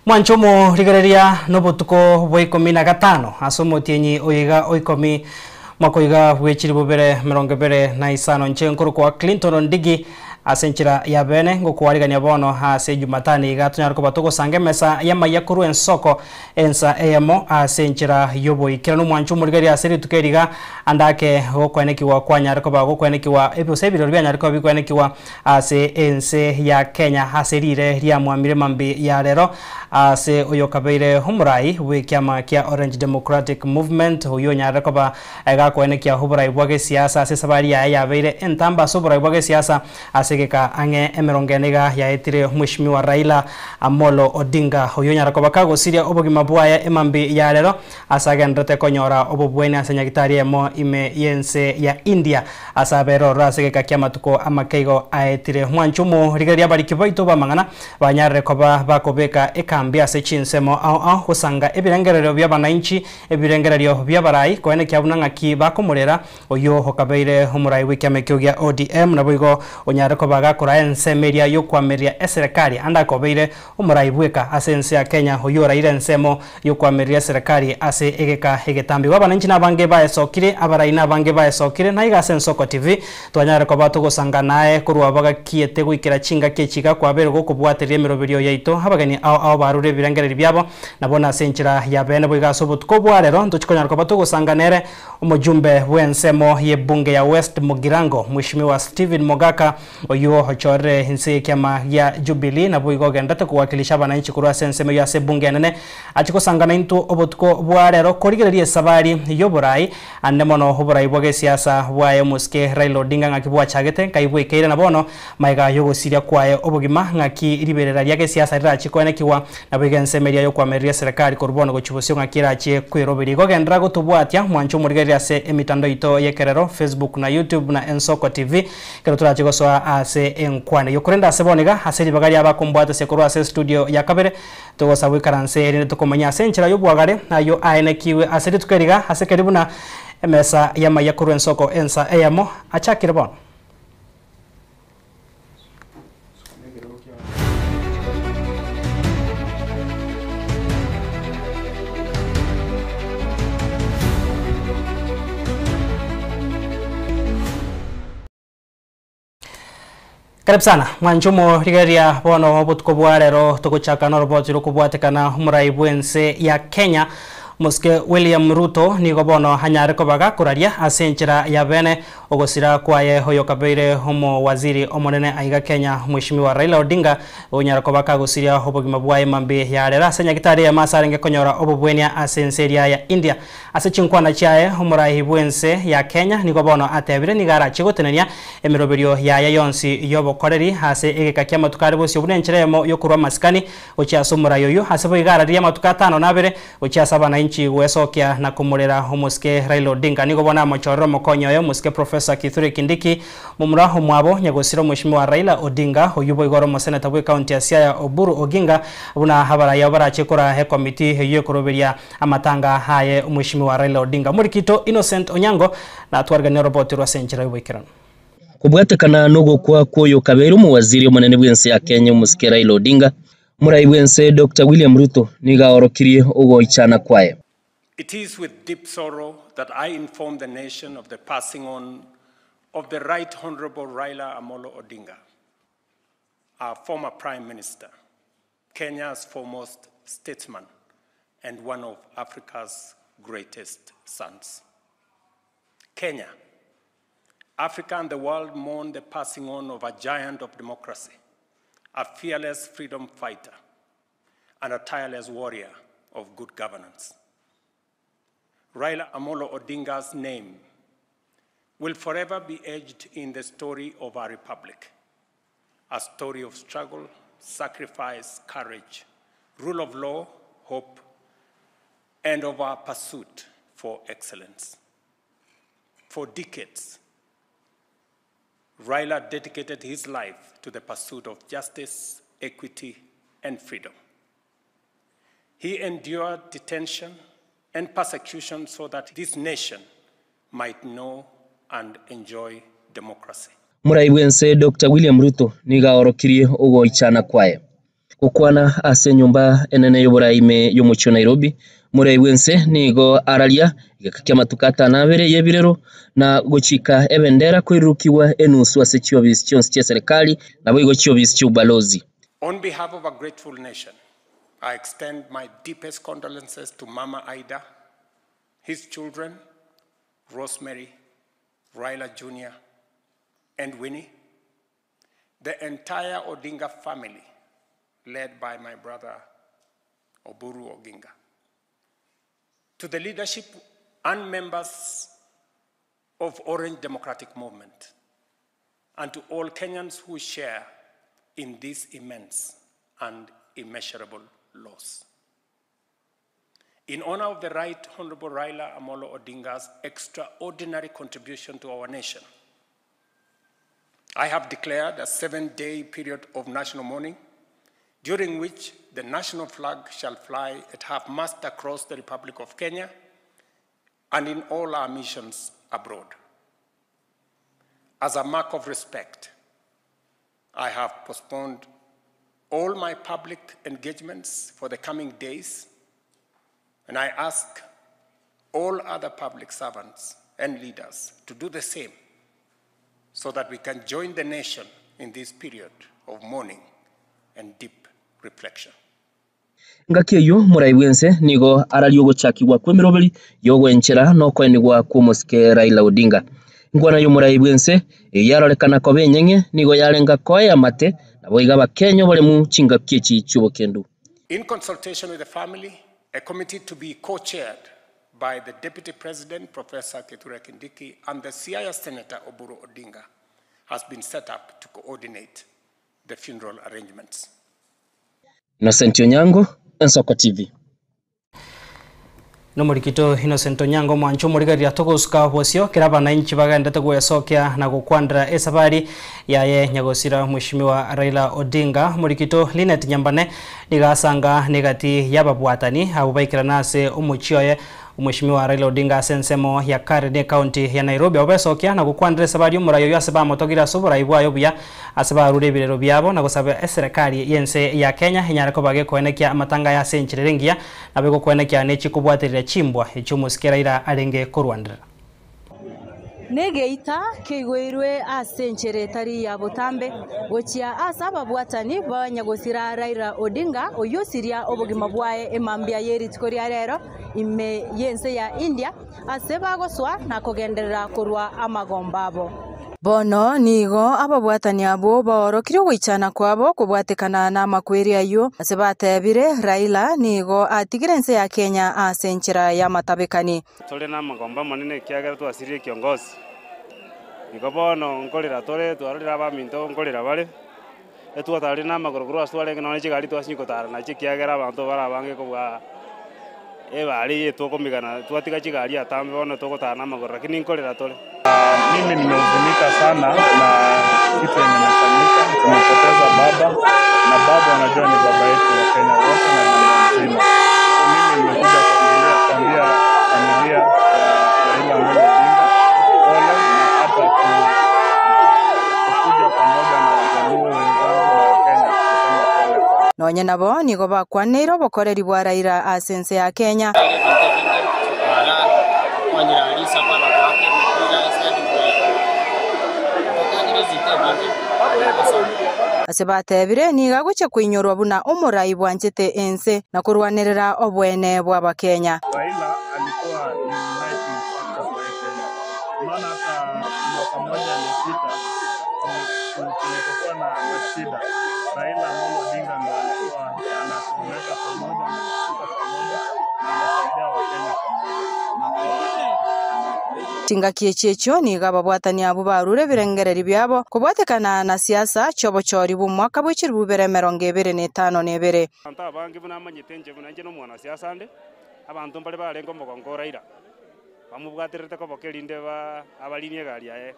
Mwanche omorigereria nobotuko bwa ikomi na gatano ase omotienyi oyo iga o ikomi mwaka oiga bwe chilifu bibere emerongo ebere na isano. Inche nkorokwa Clinton Ondigi ase enchera ya bene ngokwarigania bono ase Jumatano iga tonyare koba togosanga emesa y'amaiya korwa ensoko ensa eyemo ase enchera y'oboikeranu. Mwanche omorigereria ase rituko eri iga ande ake gokwenekigwa kwanyare koba gokwenekigwa gose ebirori bianyare koba bikwenekigwa Ase ense ya Kenya ase riire riamwamire mambia ya rero ase oyokabeire omorai bw'ekiama kia Orange Democratic Movement oyio onyarire koba gakoenekia oborai bwa gesiasa ase esabari yaye yabeire entambe ase oborai bwa gesiasa ase egeka ang'e emerongo ene iga yaetire Mweshimiwa Raila Amolo Odinga oyio onyare koba kagosiria obogima bwaye emambia ya rero Ase agenderete konyora obobweni ase nyagitari eyemo ime y'ense ya India, ase abeere ororo ase egeka ki'amatuko amake igo aetire. Mwanche omorigereria abariki baito b'amang'ana banyarire koba bakobeka ekambi ase chinsemo ao ao gosanga ebirengererio bi'abanainchi, ebirengererio bi'abarai, koenekia buna ng'aki bakomorera Oyio okabeire omorai bw'ekiama ekio gia ODM, naboigo onyare koba gakoraa ensemo eria y'okoamereria eserekari, ande akobeire omorai bweka ase ense ya Kenya oyio oraire ensemo y'okoamereria eserekari ase egeka egetambe. Igo abananchi nabange baesokire, abarai nabange baesokire, naiga ase Ensoko TV twanyare koba togosanga naye korwa bagakiete goikera chingaki echi iga kwabeire gokobwateria emeroberio yaito. Abageni ao ao barure ebirengererio biabo, nabo nase enchera ya bene boigo ase obotuko bwa rero ntochi konyara koba togosanga nere Omojumbe bw'ensemo y'ebunge ya West Mugirango, Mweshimiwa Stephen Mogaka, oyio ochorire inse y'ekiama gia Jubilee naboigo ogenderete kowakilisha abananchi korwa ase ensemo eyio ase ebunge enene, achie gosangana intwe obotuko bwa rero korigereria esabari y'oborai ande mono oborai bwa gesiasa bwaye omosike Raila Odinga ng'aki bwachagete nkai bwaikeire na bono Magega y'ogosiria kwaye obogima, ng'aki riberera ria gesiasa rirachie koenekigwa, naboigo ensemo eria y'okoamereria eserekari korwa bono gochia bosio ng'aki erachie kweroberia. Igo genderera gotobwatia, mwanche omorigereria ase emitandao yaito y'ekerero, Facebook na YouTube na Ensoko TV, ekero torache gosoa ase enkwana eyio. Korende ase bono iga, ase ribaga ria abakombwatesia korwa ase estudio ya kabere, togosaba oikaranse erinde tokomanya ase enchera y'obwagare ayio aenekigwe ase rituko eri iga, ase keri buna emesa y'amaiya korwa ensoko ensa eyemo achakire bono. Karibu sana mwanche omorigereria bono obotuko bwa rero togochaka noroboti rokobwatekana omorai bwense ya Kenya Omosike William Ruto nigo bono anyare koba gakoraria ase enchera ya bene Ogosira kwaye oyokabeire omowaziri omonene aiga Kenya Mweshimiwa Raila Odinga onyara koba kagosiria obogima bwaye mambia ya rero ase nyagitari eyemo ase arenge konyora obobwenia ase ense eria ya India. Ase chinkwana chiaye omorahi bwense ya Kenya nigo bono atebire nigo arachie gotenenia emeroberio yaye yonsi yobokoreri ase egeka kiamatuko are bosio buna enchera eyemo yokorwa amasikani gochia ase omorai oyio ase boigo araririe amatuko atano na abere Gochia ase abanainchi gwesokia na komorera omosike Raila Odinga. Nigo bono amochorire omokonyi oye omosike Professor Kithure Kindiki, momura omwabo nyagosira omweshimiwa Raila Odinga, oyio boigo ore omoseneta bwe county ya Siaya Oburu Oginga, buna abarai abo barache koraa ekomiti eyio ekoroberia amatanga aye omweshimiwa Raila Odinga. Omorikito Innocent Onyango natwariganie oroboti rwa ase enchera y'oboikeranu. Kobwatekana nogokwa kw'oyokabeire omowaziri omonene bw'ense ya Kenya omosike Raila Odinga, Omorai bw'ense Doctor William Ruto nigo aorokirie ogoichana kwaye. It is with deep sorrow that I inform the nation of the passing on of the Right Honourable Raila Amolo Odinga, our former Prime Minister, Kenya's foremost statesman and one of Africa's greatest sons. Kenya, Africa and the world mourn the passing on of a giant of democracy, a fearless freedom fighter, and a tireless warrior of good governance. Raila Amolo Odinga's name will forever be etched in the story of our republic, a story of struggle, sacrifice, courage, rule of law, hope, and of our pursuit for excellence. For decades, Raila dedicated his life to the pursuit of justice, equity, and freedom. He endured detention and persecution so that this nation might know and enjoy democracy. Omorai bw'ense Doctor William Ruto nigo aorokirie ogoichana kwaye. Gokwana ase enyomba enene y'oborai ime y'omochie o Nairobi, morai bw'ense nigo araria egeka ki'amatuko atano abere y'ebirero na gochika ebendera koirurukigwa enusu ase chiobisi chionsi chi'eserekari naboigo chiobisi chi'obalozi. On behalf of a grateful nation, I extend my deepest condolences to Mama Ida, his children, Rosemary, Raila Jr., and Winnie, the entire Odinga family, led by my brother Oburu Oginga, to the leadership and members of Orange Democratic Movement, and to all Kenyans who share in this immense and immeasurable loss. In honor of the Right Honorable Raila Amolo Odinga's extraordinary contribution to our nation, I have declared a 7-day period of national mourning, during which the national flag shall fly at half-mast across the Republic of Kenya and in all our missions abroad. As a mark of respect, I have postponed all my public engagements for the coming days, and I ask all other public servants and leaders to do the same so that we can join the nation in this period of mourning and deep reflection. Ngaki eyio morai bw'ense nigo araria ogochakigwa kw'emeroberi y'ogwenchera na okoenigwa kw'omosike Raila Odinga. Inkwana y'omorai bw'ense eyio yarorekana koba enyeng'e nigo yarenga koa eamate naboigo abakenya oboremu chingaki echi chi'obokendu. In consultation with the family, a committee to be co-chaired by the Deputy President, Professor Kithure Kindiki, and the Siaya Senator Oburu Odinga has been set up to coordinate the funeral arrangements. Innocent Onyango, Ensoko TV. Nomorikito Innocent Onyango mwancho omorigereria togosuka bosio kera abanainchi bagendete gwesokia na gokwandera esabari yaye nyagosira Mheshimiwa Raila Odinga. Omorikito Linet Nyambane nigasanga negati y'ababwatani abo baikirana ase omochie oye Mheshimiwa Raila Odinga ase ensemo ya Karen county ya Nairobi abo besokia na gokwandera esabari omorai oyo ase bamotogire ase oborai bwayo buya ase barure ebirero biabo na gosaba eserekari y'ense ya Kenya enyare koba gekoenekia amatanga ya ase enchera engiya nabe gokoenekia nechikobwaterera chimbwa echio omosike Raila arenge korwanderera. Negeita keigoirwe ase enchera etari ya botambe gochia ase ababwatani banyagosira Raila Odinga oyio osiria obogima bwaye emambia y'erituko ria rero ime y'ense ya India ase bagoswa na kogenderera korwa amagomba abo. Bono nigo ababwatani abo baorokire ogoichana kwabo kobwatekana na amakweri ayio ase batebire Raila nigo atigire ense ya Kenya ase enchera ya matabekani. Tore na amagomba manene kiagera twasirie kiongozi. Nigo bono nkorera tore twarorera abaminto nkorera bare etwatari na amagoro korwa ase twarenge nonye chigari twasinyikotara nachi kiagera abanto barabange kobwa ebari yetwokomigana twatiga chigari atambe bono togotara na amagoro lakini nkorera tore. Mimi nimehuzunika sana na kitu yenye imefanyika. Tumepoteza baba, na baba unajua ni baba yetu wa Kenya wote na dunia nzima. So mimi nimekuja kuambia familia ya Raila Amolo Odinga pole, na hata kukuja pamoja na Wajaluo wenzangu na Wakenya kusema pole kwa Nonye nabo nigo bakwaneire obokoreri bwa Raila ase ense ya Kenya. Ase batebire niga gochia koinyorwa buna omorai bwanchete ense na korwanerera obwene bwa Abakenya. Raila alikuwa uniting factor kwa hii Kenya. Unaona hata mwaka mmoja iliyopita tulipokuwa na shida, Raila Amolo Odinga ndo alikuwa anatuleta pamoja na kutushika pamoja na anasaidia Wakenya pamoja. Chingaki echi niga ababwatani abo barure ebirengereri biabo kobwatekana na siasa chiobochori bw'omwaka bw'echiribu bibere emerongo ebere na etano na ebere. Abanto abange buna amanyete inche buna inche na omwanasiasa nde, abanto mbare barenge omogongo Raila bamobwaterete koboka erinde ba abarinie egari yaye.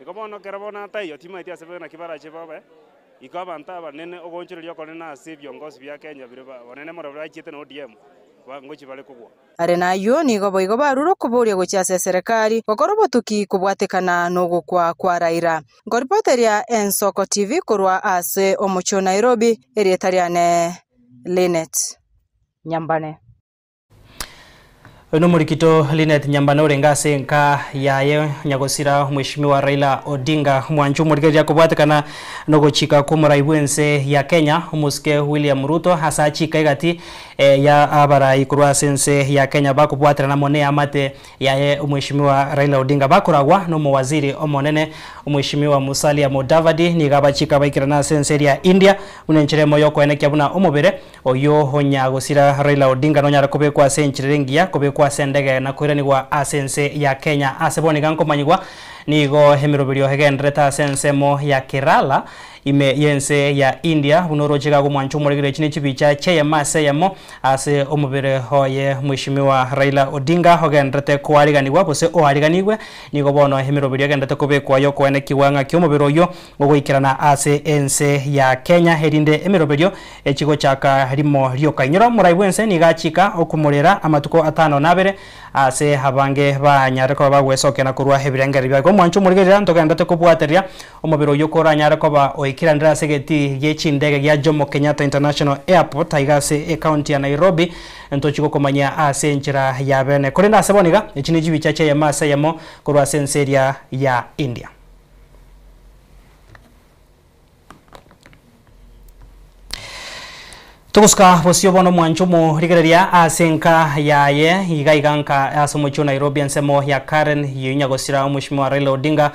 Igo bono ekero bono ataiyo timaeti ase naki barache babe, iko abanto abanene ogoonchoreria okonene ase ebiongozi bia Kenya bire bonene mono barachiete na ODM. Ngochia bare kogwa. Are nayio nigo boigo barure okoboria gochia ase eserekari gokora obotuki kobwatekana nogokwa kwa Raila. Nkoripoteria Ensoko TV korwa ase omochie o Nairobi, erieta riane Linet Nyambane. Oyo nomorikito Linet Nyambane orenge ase enka yaye nyagosira Mheshimiwa Raila Odinga omwancho omorigereria kobwatekana nogochika kw'omorai bw'ense ya Kenya omosike William Ruto ase achika egati ya abarai korwa ase ense ya Kenya bakobwaterana amo neamate yaye Omweshimiwa Raila Odinga bakoragwa nomowaziri omonene Omweshimiwa Musalia Mudavadi nigo abachika baikerana ase ense eria India buna enchera emo yokoenekia buna omobere oyio onya gosira Raila Odinga nonyare kobekwa ase enchera ere engiya kobekwa ase endege na koiranigwa ase ense ya Kenya ase bono iga nkomanyigwa nigo emeroberio egendererete ase ensemo ya Kerala Ime y'ense ya India, buna oroche iga gomwancha omoregere echi ne chibicha chi'eyemo ase eyemo ase omobere oye Mheshimiwa Raila Odinga ogenderete koariganigwa gose oariganigwe, nigo bono emeroberio egenderete kobekwa y'okoenekigwa ng'aki omobere oyio ogoikerana ase ense ya Kenya erinde emeroberio echi gochaka rimo rioka. Inyora omorai bw'ense nigo achika okomorera amatuko atano na abere Ase abange banyare koba bagwesokia na korua ebirengererio biaye. Omwancho omorigereria ntogenderete kobwateria omobere oyio koranyare koba oikeranire ase egetii gie chindege gia Jomo Kenyatta International Airport aiga ase ecounty ya Nairobi ntochi gokomanyia ase enchera ya bene. Korende ase bono iga, echi nechibicha chi'eyemo ase eyemo korwa ase ense eria ya India. Togosuka bosio bono omwancho omorigereria ase enka yaye iga iga nka ase omochie o Nairobi ensemo ya Karen Nyagosira Omweshimiwa Raila Odinga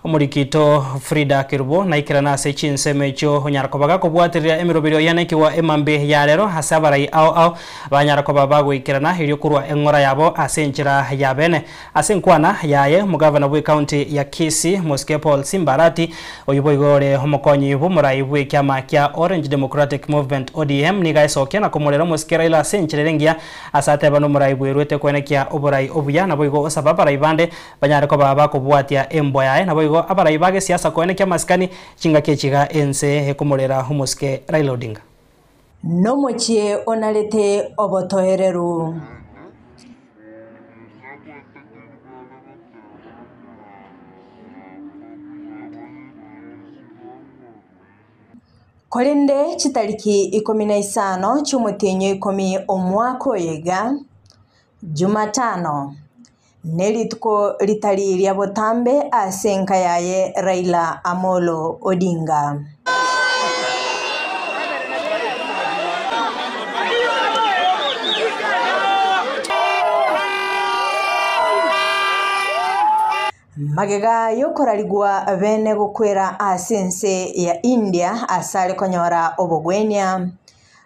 omorikito Frida Kerubo naikerana ase chinsemo echio onyara koba gakobwatereria emeroberio yanekigwa emambe ya rero ase abarai ao ao banyara koba bagoikerana erio korwa eng'ora yabo ase enchera ya bene Ase enkwana yaye, omogavana bw'ecounty ya Kisii, Mosike Paul Simba Arati, oyio boigo ore omokonyi bw'omorai bw'ekiama kia Orange Democratic Movement, ODM, nigo aesokia na komorera omosike Raila ase enchera ere engiya ase ateba nomorai bweruete koenekia oborai obuya naboigo osaba abarai bande banyare koba bakobwatia embwa yaye naboigo abarai ba gesiasa koenekia amasikani chingaki echi iga ense ekomorera omosike Raila Odinga. Nomochie onarete obotoereru. Korende chitariki ikomi na isano chi'omotienyi o ikomi omwaka oyo iga, Jumatano, nerituko ritari ria botambe ase enka yaye Raila Amolo Odinga. Magega y'okorarigwa bene gokwera ase ense ya India ase are konyora obogwenia,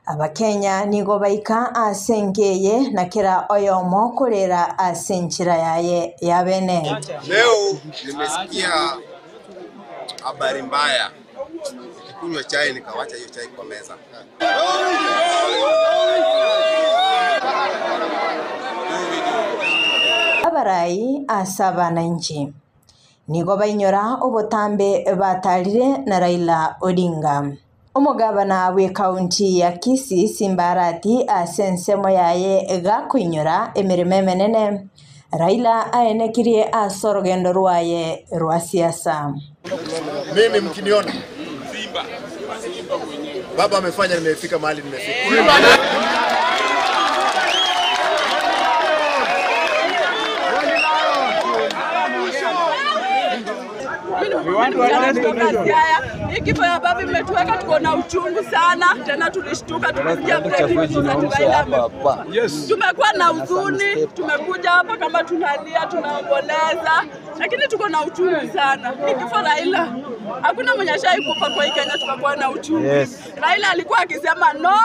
Abakenya nigo baika ase enka eye na kera oyomo korera ase enchera yaye ya bene. Leo nimesikia habari mbaya, nikikunywa chai nikawacha hiyo chai kwa meza. Abarai ase abananchi nigo bainyora obotambe batarire na Raila Odinga. Omogabana bw'ecounty ya Kisii Simba Arati ase ensemo yaye gakoinyora emeremo emenene Raila aenekirie ase orogendo rwaye rwa siasa. Mimi mkiniona baba amefanya, nimefika mahali nimefika. Siaya. Hii kifo ya baba imetuweka tuko na uchungu sana, tena tulishtuka tukisikia breaking news ati Raila amekufa. Tumekuwa na huzuni, tumekuja hapa kama tunalia, tunaomboleza, lakini tuko na uchungu sana. Hii kifo Raila, hakuna mwenye ashai kufa kwa hii Kenya tukakuwa na uchungu. Raila alikuwa akisema no,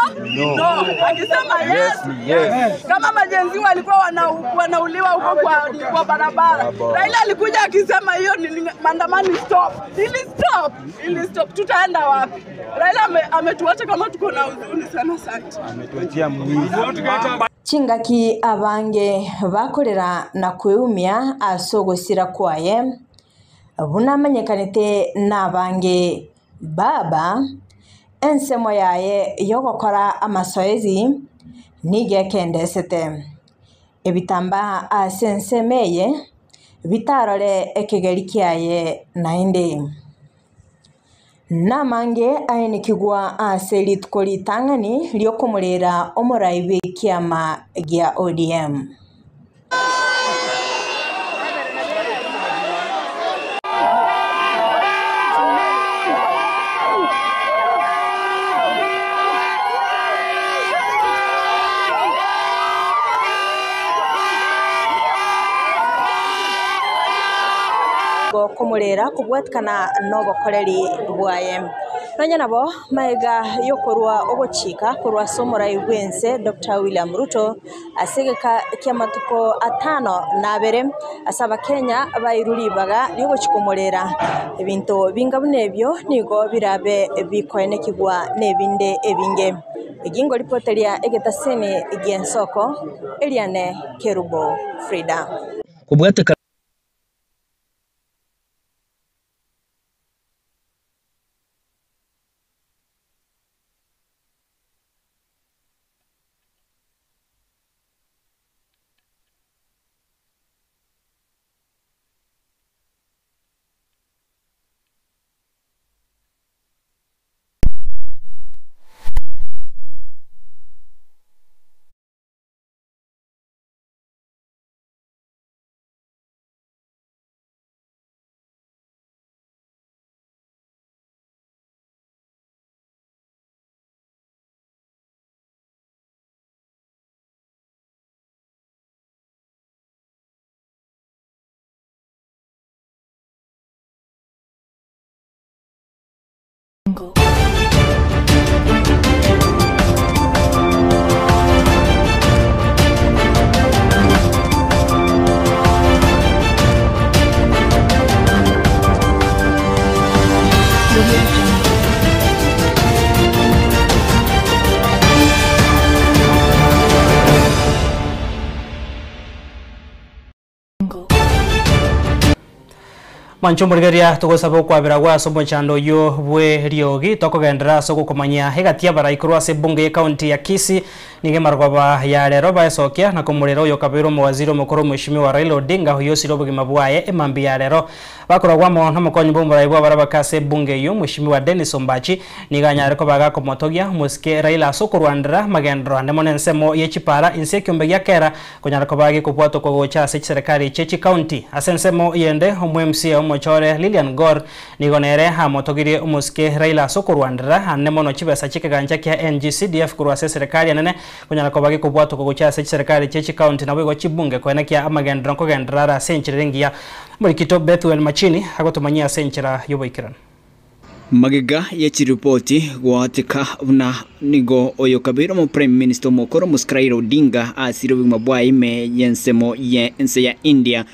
no, akisema yes, yes. Kama majenzi walikuwa wana, wanauliwa huko kwa, kwa barabara, Raila alikuja akisema hiyo ni maandamano stop, ili stop, ili stop. Tutaenda wapi? Raila ame, ametuacha kama tuko na huzuni sana. Asante. Chingaki abange bakorera na kweumia ase ogosira kwaye, buna amanyekanete nabange baba, ensemo yaye yogokora amasoezi Nigo ekendesete ebitambaa ase ensemo eye bitarore ekegeri kiaye naende. Namange aenekigwa ase rituko ritang'ani riokomorera omorai bw'ekiama gia ODM. Gokomorera kobwatikana nobokoreri bwaye. Nonya nabo magega yokorwa ogochika korwa ase omorai bw'ense Doctor William Ruto Ase egeka ki'amatuko atano na abere, ase Abakenya bairwe ribaga ri'ogochia komorera. Ebinto binga buna ebio nigo birabe bikoenekigwa nebinde ebinge. Egingo ripoteria egetasini gi'ensoko, Eliane Kerubo Frida. Kobwatekana. Mwanche omorigereria togosaba okwabera gwa ase omochando oyio bwe riogi tokogenderera ase ogokomanyia egati y'abarai korwa ase ebunge y'ecounty ya Kisii nigo emargoba ya rero baesokia na komorera oyo okabeire omowaziri omokoro omweshimiwa Raila Odinga oyio osire obogima bwaye emambia ya rero Bakoragwa amo nomokonyi bw'omorai bw'abarabake ase ebunge eyio, Mweshimiwa Dennis Ombachi, nigo anyare koba gakomotogia omosike Raila ase okorwanera amagenderero ande mono ensemo ye chipara inse ekiombe gia kera konyara koba gekobwatokwa gocha ase chiserekari chie chikaunti. Ase ensemo yende, omo MCA omochore Lilian Gor nigo nere amotogirie omosike Raila ase okorwanera ande mono chibesa chi'ekegancha kia NGCDF korwa ase eserekari enene konyara koba gekobwatokwa gocha ase chiserekari chie chikaunti naboigo chibunge koenekia amagenderero nkogenderera are ase enchera ere engiya. Omorikito Bethuel Machini agotomanyia ase enchera y'oboikeranu. Magega ye chiripoti goateka buna nigo oyo kabeire omo Prime Minister omokoro Mosike Raila Odinga asire obogima bwaye ime y'ensemo ye ense ya India.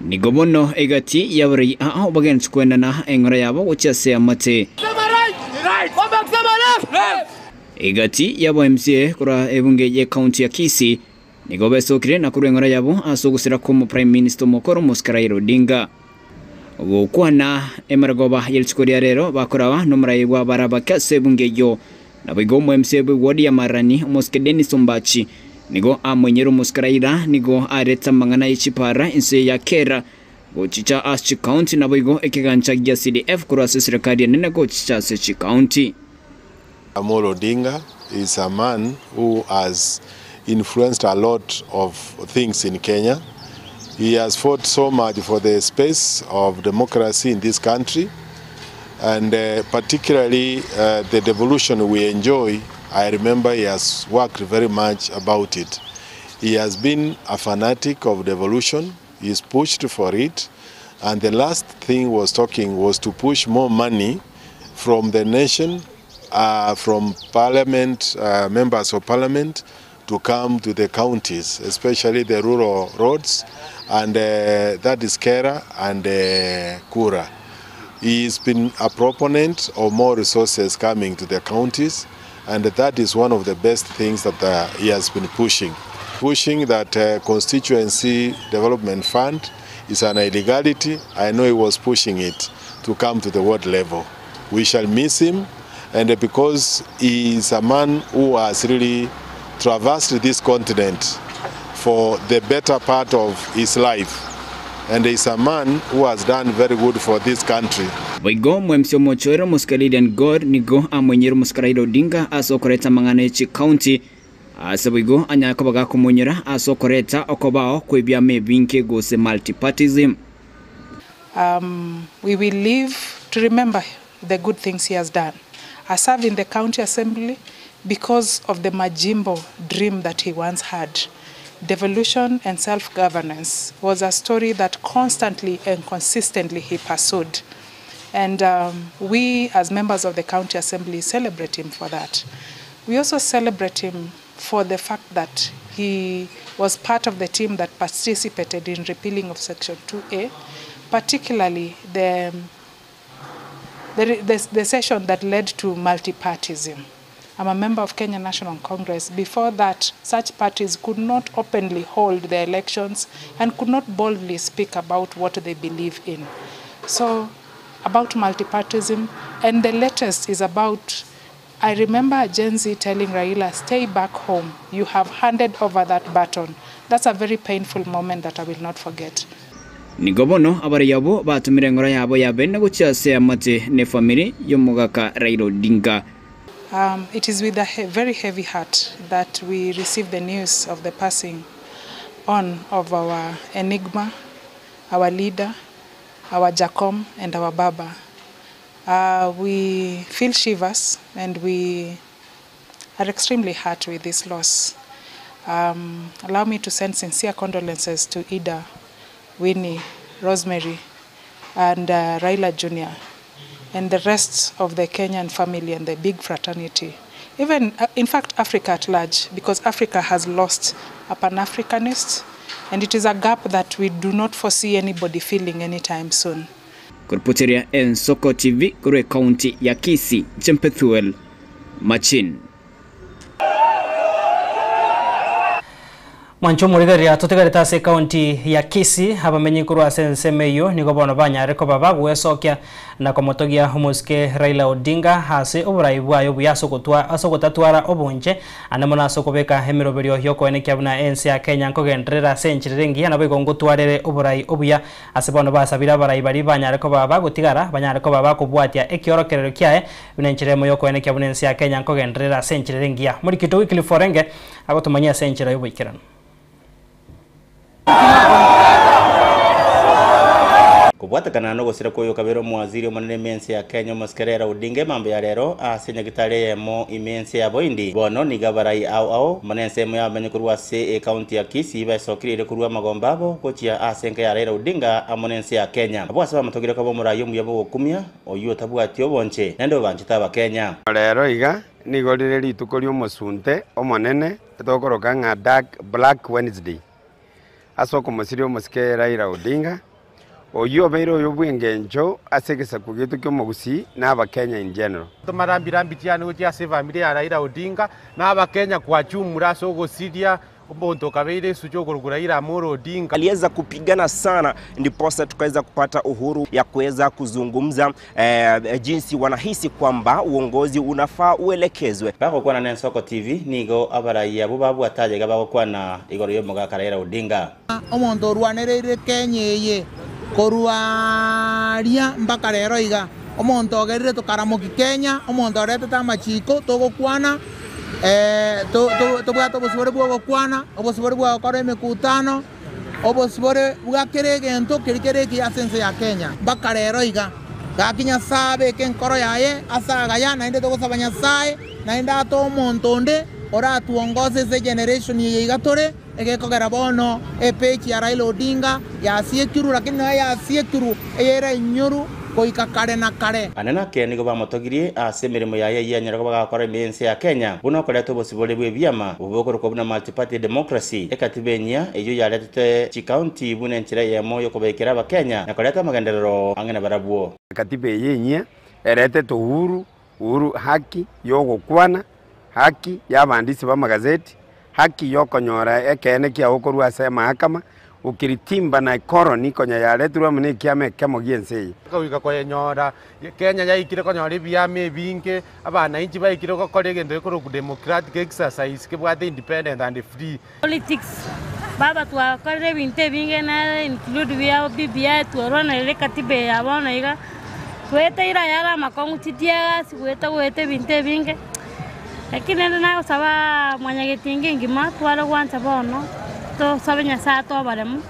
Nigo bono egati y'abarai aa bagenche koenana eng'ora yabo gochia ase amate. Egati y'aba MCA korwa ebunge y'ecounty ya Kisii nigo besokire na korwa eng'ora yabo ase ogosira kw'omo Prime Minister omokoro Mosike Raila Odinga. Gokwana emerogoba ye rituko ria rero bakoraba nomorai bw'abarabake ase ebunge eyio. Naboigo omo MCA bwe ward ya Marani Omosike Dennis Ombachi nigo amoinyire Omosike Raila nigo arete amang'ana ye chipara inse ya Kera Gochicha ase chikaunti naboigo ekegancha gia CDF korwa ase eserekari enene gochicha ase chikaunti. Amolo Odinga is a man who has influenced a lot of things in Kenya. He has fought so much for the space of democracy in this country and particularly the devolution we enjoy, I remember he has worked very much about it. He has been a fanatic of devolution, he's pushed for it and the last thing was talking was to push more money from the nation, from parliament, members of parliament to come to the counties, especially the rural roads, and that is Kera and Kura. He's been a proponent of more resources coming to the counties, and that is one of the best things that he has been pushing. Pushing that constituency development fund is an illegality. I know he was pushing it to come to the world level. We shall miss him, and because he is a man who has really traversed this continent for the better part of his life, and he is a man who has done very good for this country. Boigo omwemsi omochoere omosike Lilian Gor nigo amoinyire omosike Raila Odinga ase okoreta amang'ana e chikaunti ase boigo anyare koba gakomonyora ase okoreta okobao kw'ebiama ebinge gose multipartyism. Um, we will live to remember the good things he has done. I serve in the county assembly because of the Majimbo dream that he once had. Devolution and self-governance was a story that constantly and consistently he pursued. And um, we, as members of the county assembly, celebrate him for that. We also celebrate him for the fact that he was part of the team that participated in repealing of Section 2A, particularly the, the, the, the session that led to multipartism. I'm a member of Kenya National Congress. Before that, such parties could not openly hold their elections and could not boldly speak about what they believe in. So, about multipartism, and the latest is about I remember Gen Z telling Raila, stay back home. You have handed over that baton. That's a very painful moment that I will not forget. Nigo bono abarai abwo batomire engoro yabo ya bene gochia ase eamate na efamiri y'omogaka Raila Odinga. Um, it is with a he very heavy heart that we receive the news of the passing on of our enigma, our leader, our Jacom, and our Baba. Uh, we feel shivers and we are extremely hurt with this loss. Um, allow me to send sincere condolences to Ida, Winnie, Rosemary, and uh, Raila Jr., and the rest of the Kenyan family and the big fraternity. Even, uh, in fact, Africa at large, because Africa has lost a Pan-Africanist, and it is a gap that we do not foresee anybody filling anytime soon. Koripoteria Ensoko TV korwa ekaunti ya Kisii, inche Pethuel Machin. Mwanche omorigereria totigarete ase ekaunti ya Kisii, abamenyi korwa ase ensemo eyio nigo bono banyarire koba bagwesokia na komotogia omosike Raila Odinga ase oborai bwaye obuya ase ogotwa ase ogotatwara obonche ande mono ase okobeka emeroberio yokoenekia buna ense ya Kenya nkogenderera ase enchera ere engiya naboigo ngotwarere oborai obuya ase bono basabire abarai baria banyare koba bagotigara banyare koba bakobwatia ekiorokerero kiaye buna enchera emo yokoenekia buna ense ya Kenya nkogenderera ase enchera ere engiya. Morikito Wycliffe Orenge agotomanyia ase enchera y'oboikeranu. Kobwatekana nogosira kwa oyokabere omowaziri omonene ime ense ya Kenya omosike Raila Odinga emambia ya rero ase nyagitari eyemo ime ense ya Boindi bono nigo abarai ao ao amo nensemo yabamenyi korwa ase ecounty ya Kisii baesokireire korwa amagomba abo gochia ase enka ya Raila Odinga amo nense ya Kenya. Abwo ase bamotogire koba omorai omuya bw'ogokumia oyio otabwati obonche naende obanchete abakenya. Rero iga nigo rire rituko ri'omosunte omonene etokoroka ng'a Dark Black Wednesday ase okomosiria omosike Raila Odinga, oyio obeire oyo bw'engencho ase egesaku giaito ki'omogusii na Abakenya in general. Tomarambia chiane gochia ase efamiri ya Raila Odinga na Abakenya kwachumura ase ogosiria omonto okabeire esucho okorokwa Raila Amolo Odinga. Aliweza kupigana sana ndiposa tukaweza kupata uhuru ya kuweza kuzungumza eh, jinsi wanahisi kwamba uongozi unafaa uelekezwe. Bagokwana na Ensoko TV nigo abarai abwo babwate ayega bagokwana igoro y'omogaka Raila Odinga. Omonto orwanereire Kenya eye korwa aaria mpaka rero iga, omonto ogerire tokaramoki Kenya, omonto oretete amachiko togokwana, tobwate obosibore bw'ogokwana, obosibore bwa gokora emekutano, obosibore bwa kera egento keria kere ekiya ase ense ya Kenya mpaka rero iga. Gaki Nyasae abeke enkoro yaye ase agaya, naende togosaba Nyasae naende atoe omonto onde oratuongose ase egeneration eye iga tore, egekogera bono epage ya Raila Odinga yasiekirwe lakini nonya yasiekirwe eyere enyoru goika kare na kare. Anene ake nigo bamotogirie ase emeremo yaye eyio anyare koba gakora ime y'ense ya Kenya, buna okoreta obosibore bw'ebiama obo bokorokwa buna Multiparty Democracy, ekatiba enyia eyio yaretete chikaunti buna enchera eyemo y'okobaikera Abakenya na koreta amagenderero ang'e nabarabwo. Ekatiba eye enyia eretete uhuru, uhuru haki y'ogokwana, haki y'abandisi b'amagazeti, haki y'okonyora ekeene kiao korwa ase emahakama, Ukiritimba na ekoroni konya yaretirwe amo nekiama ekemo gi'ense eye. Goika koyenyora, Kenya yaikire konyora ebiama ebinge, abanainchi baikire gokora egento gekorokwa democratic exercise kebwate independent and free. Politics, baba twakorire ebinto ebinge nere include bia BBI twarwanerire ekatiba eye ya bono iga, tweteire ayare amakong'u chitiegasi goeta goeta ebinto ebinge, lakini rende nagosaba mwanyagetinga engima tware gwancha bono, tosabe Nyasaye atoe oboremu,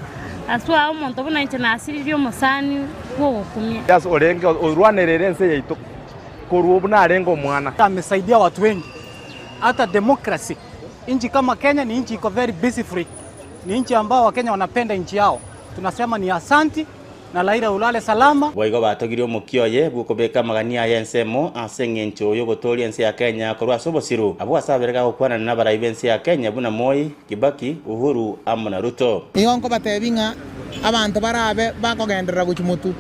aswe omonto buna inche nasiririe omosani bwa ogokumia. Ase orenge orwanerere ense yaito korwa buna arenge omwana. Amesaidia watu wengi hata democracy nchi kama Kenya ni nchi iko very busy free, ni nchi ambao Wakenya wanapenda nchi yao. Tunasema ni asanti na Raila ulale salama. Boigo batogirie omokia oye bw'okobeka amagania aye ensemo ase eng'encho y'ogotooria ense ya Kenya korwa ase obosiru. Abwo ase abere gagokwanana nabarai b'ense ya Kenya buna Moi, Kibaki, Uhuru amo na Ruto. Nigo nkobatebia ng'a abanto barabe bakogenderera gochia motwe,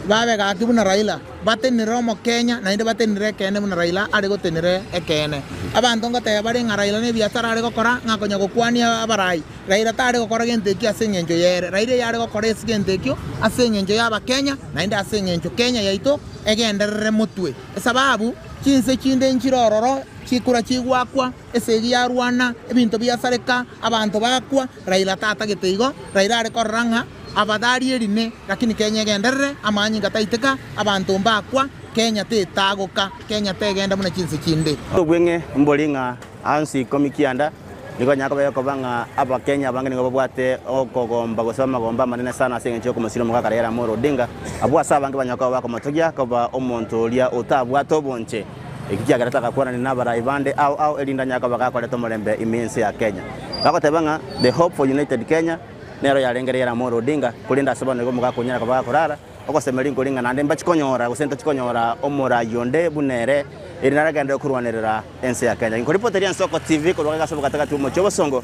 babe gaki buna Raila, Batenenere omokenya, naende batenenere ekeene buna Raila are gotenenera ekeene. Abanto ngoteba bare ng'a Raila nebiasara are gokora, ng'a konya gokwania abarai. Raila tare gokora gento ekio ase engencho y'ere. Raila eyare gokora ase gento ekio ase engencho y'abakenya, naende ase engencho Kenya yaito egenderere motwe. Esababu, chinse chinde nchire ororo, chikura chigwakwa, esegi yarwana, ebinto biasareka, abanto bakwa, Raila tatagete igo. Raila are korora ng'a Afadhali erine, lakini Kenya egenderere, amanyinga taiteka, abanto mbakwa, Kenya tetagoka, Kenya tegenda buna chinse chinde. Obweng'e mbori ng'a ansi ikomi kianda nigo onyare koba egokoba ng'a Abakenya abange nigo babwate okogomba gose amagombo amanene sana ase engencho y'okomosira omogaka Raila Amolo Odinga, abwo ase abange banyare koba bakomotogia koba omonto oria otabwate obonche. Eki kiagerete agakwanania nabarai bande ao ao erinde anyare koba gakoreta omorembe ime y'ense ya Kenya. Bagoteba ng'a the hope for united Kenya Nero yarenge Raila Amolo Odinga, korende ase bono igo omogaka onyare koba gakorara, ogosemeria nkori ng'a naende mbachi konyora gose ntochi konyora omorai onde buna ere, eri naragenderere korwanerera ense ya Kenya. Nkoripoteria Ensoko TV korwa gaiga ase obogatagati bw'omochie obosongo,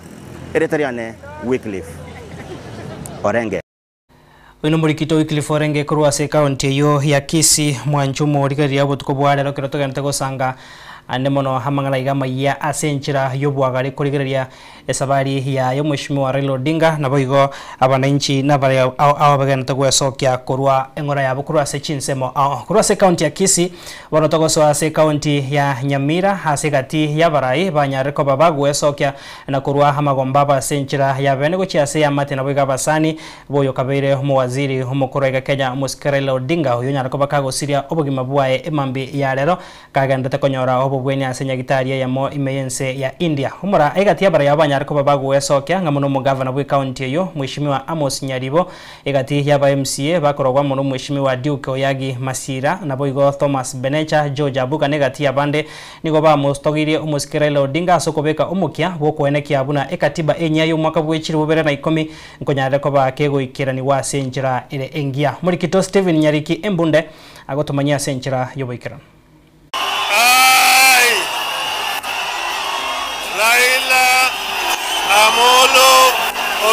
erieta riane Wycliffe Orenge. Oyo nomorikito Wycliffe Orenge korwa ase ekaunti eyio ya Kisii, mwanchumo origereria obotuko bwa rero ekero togenderete gosanga ande mono amang'ana aiga amayia ase enchera y'obwagare korigereria Esabari yaye Omweshimiwa Raila Odinga naboigo abananchi nabare ao ao bagenderete gwesokia korwa eng'ora yabo korwa ase chinsemo ao korwa ase ekaunti ya Kisii. Bono togosoa ase ekaunti ya Nyamira ase egati y'abarai banyarire koba bagwesokia na korwa amagomba abo ase enchera ya bene gochia ase eamate naboigo abasani boyo kabeire omowaziri omokoro iga Kenya Omosike Raila Odinga oyio onyare koba kagosiria obogima bwaye emambia ya rero Kagenderete konyora obobweni ase nyagitari eyemo ime y'ense ya India. Omora egati y'abarai abo banyare koba bagoesokia ng'a mono omogavana bw'ecounty eyio, Mweshimiwa Amos Nyaribo, egati y'aba MCA bakorogwa amo n'Omweshimiwa Duke Oyagi Masira, naboigo Thomas Benecha, George Abuga na egati y'abande nigo bamostogirie omosike Raila Odinga ase okobeka omokia bw'okoenekia buna ekatiba enyia y'omwaka bw'echiri bobere na ikomi nkonyarire koba kegoikeranigwa ase enchera ere engiya. Morikito Stephen Nyariki Embunde agotomanyia ase enchera y'oboikeranu. I, Raila Amolo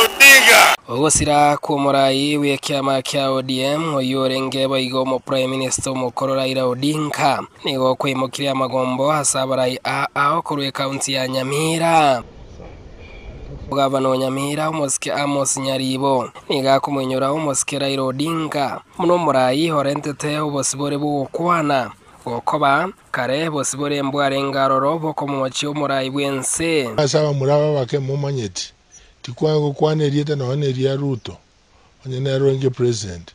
Odinga. Ogosira kw'omorai bw'ekiama kia ODM oyio orenge boigo omoprime minister omokoro Raila Odinga nigo kwaimokirie amagombo ase abarai aa ao korwa ekaunti ya Nyamira. Gavana o Nyamira omosike Amos Nyaribo nigo akomoinyora omosike Raila Odinga buna omorai orentete obosibore bw'ogokwana gokoba kare bosibore mbwarenge aroro bokomochia omorai bw'ense. Ase abamura aba abake momanyeti, tikwanya gokwana erieta nonya neria Ruto, onye nere orenge president,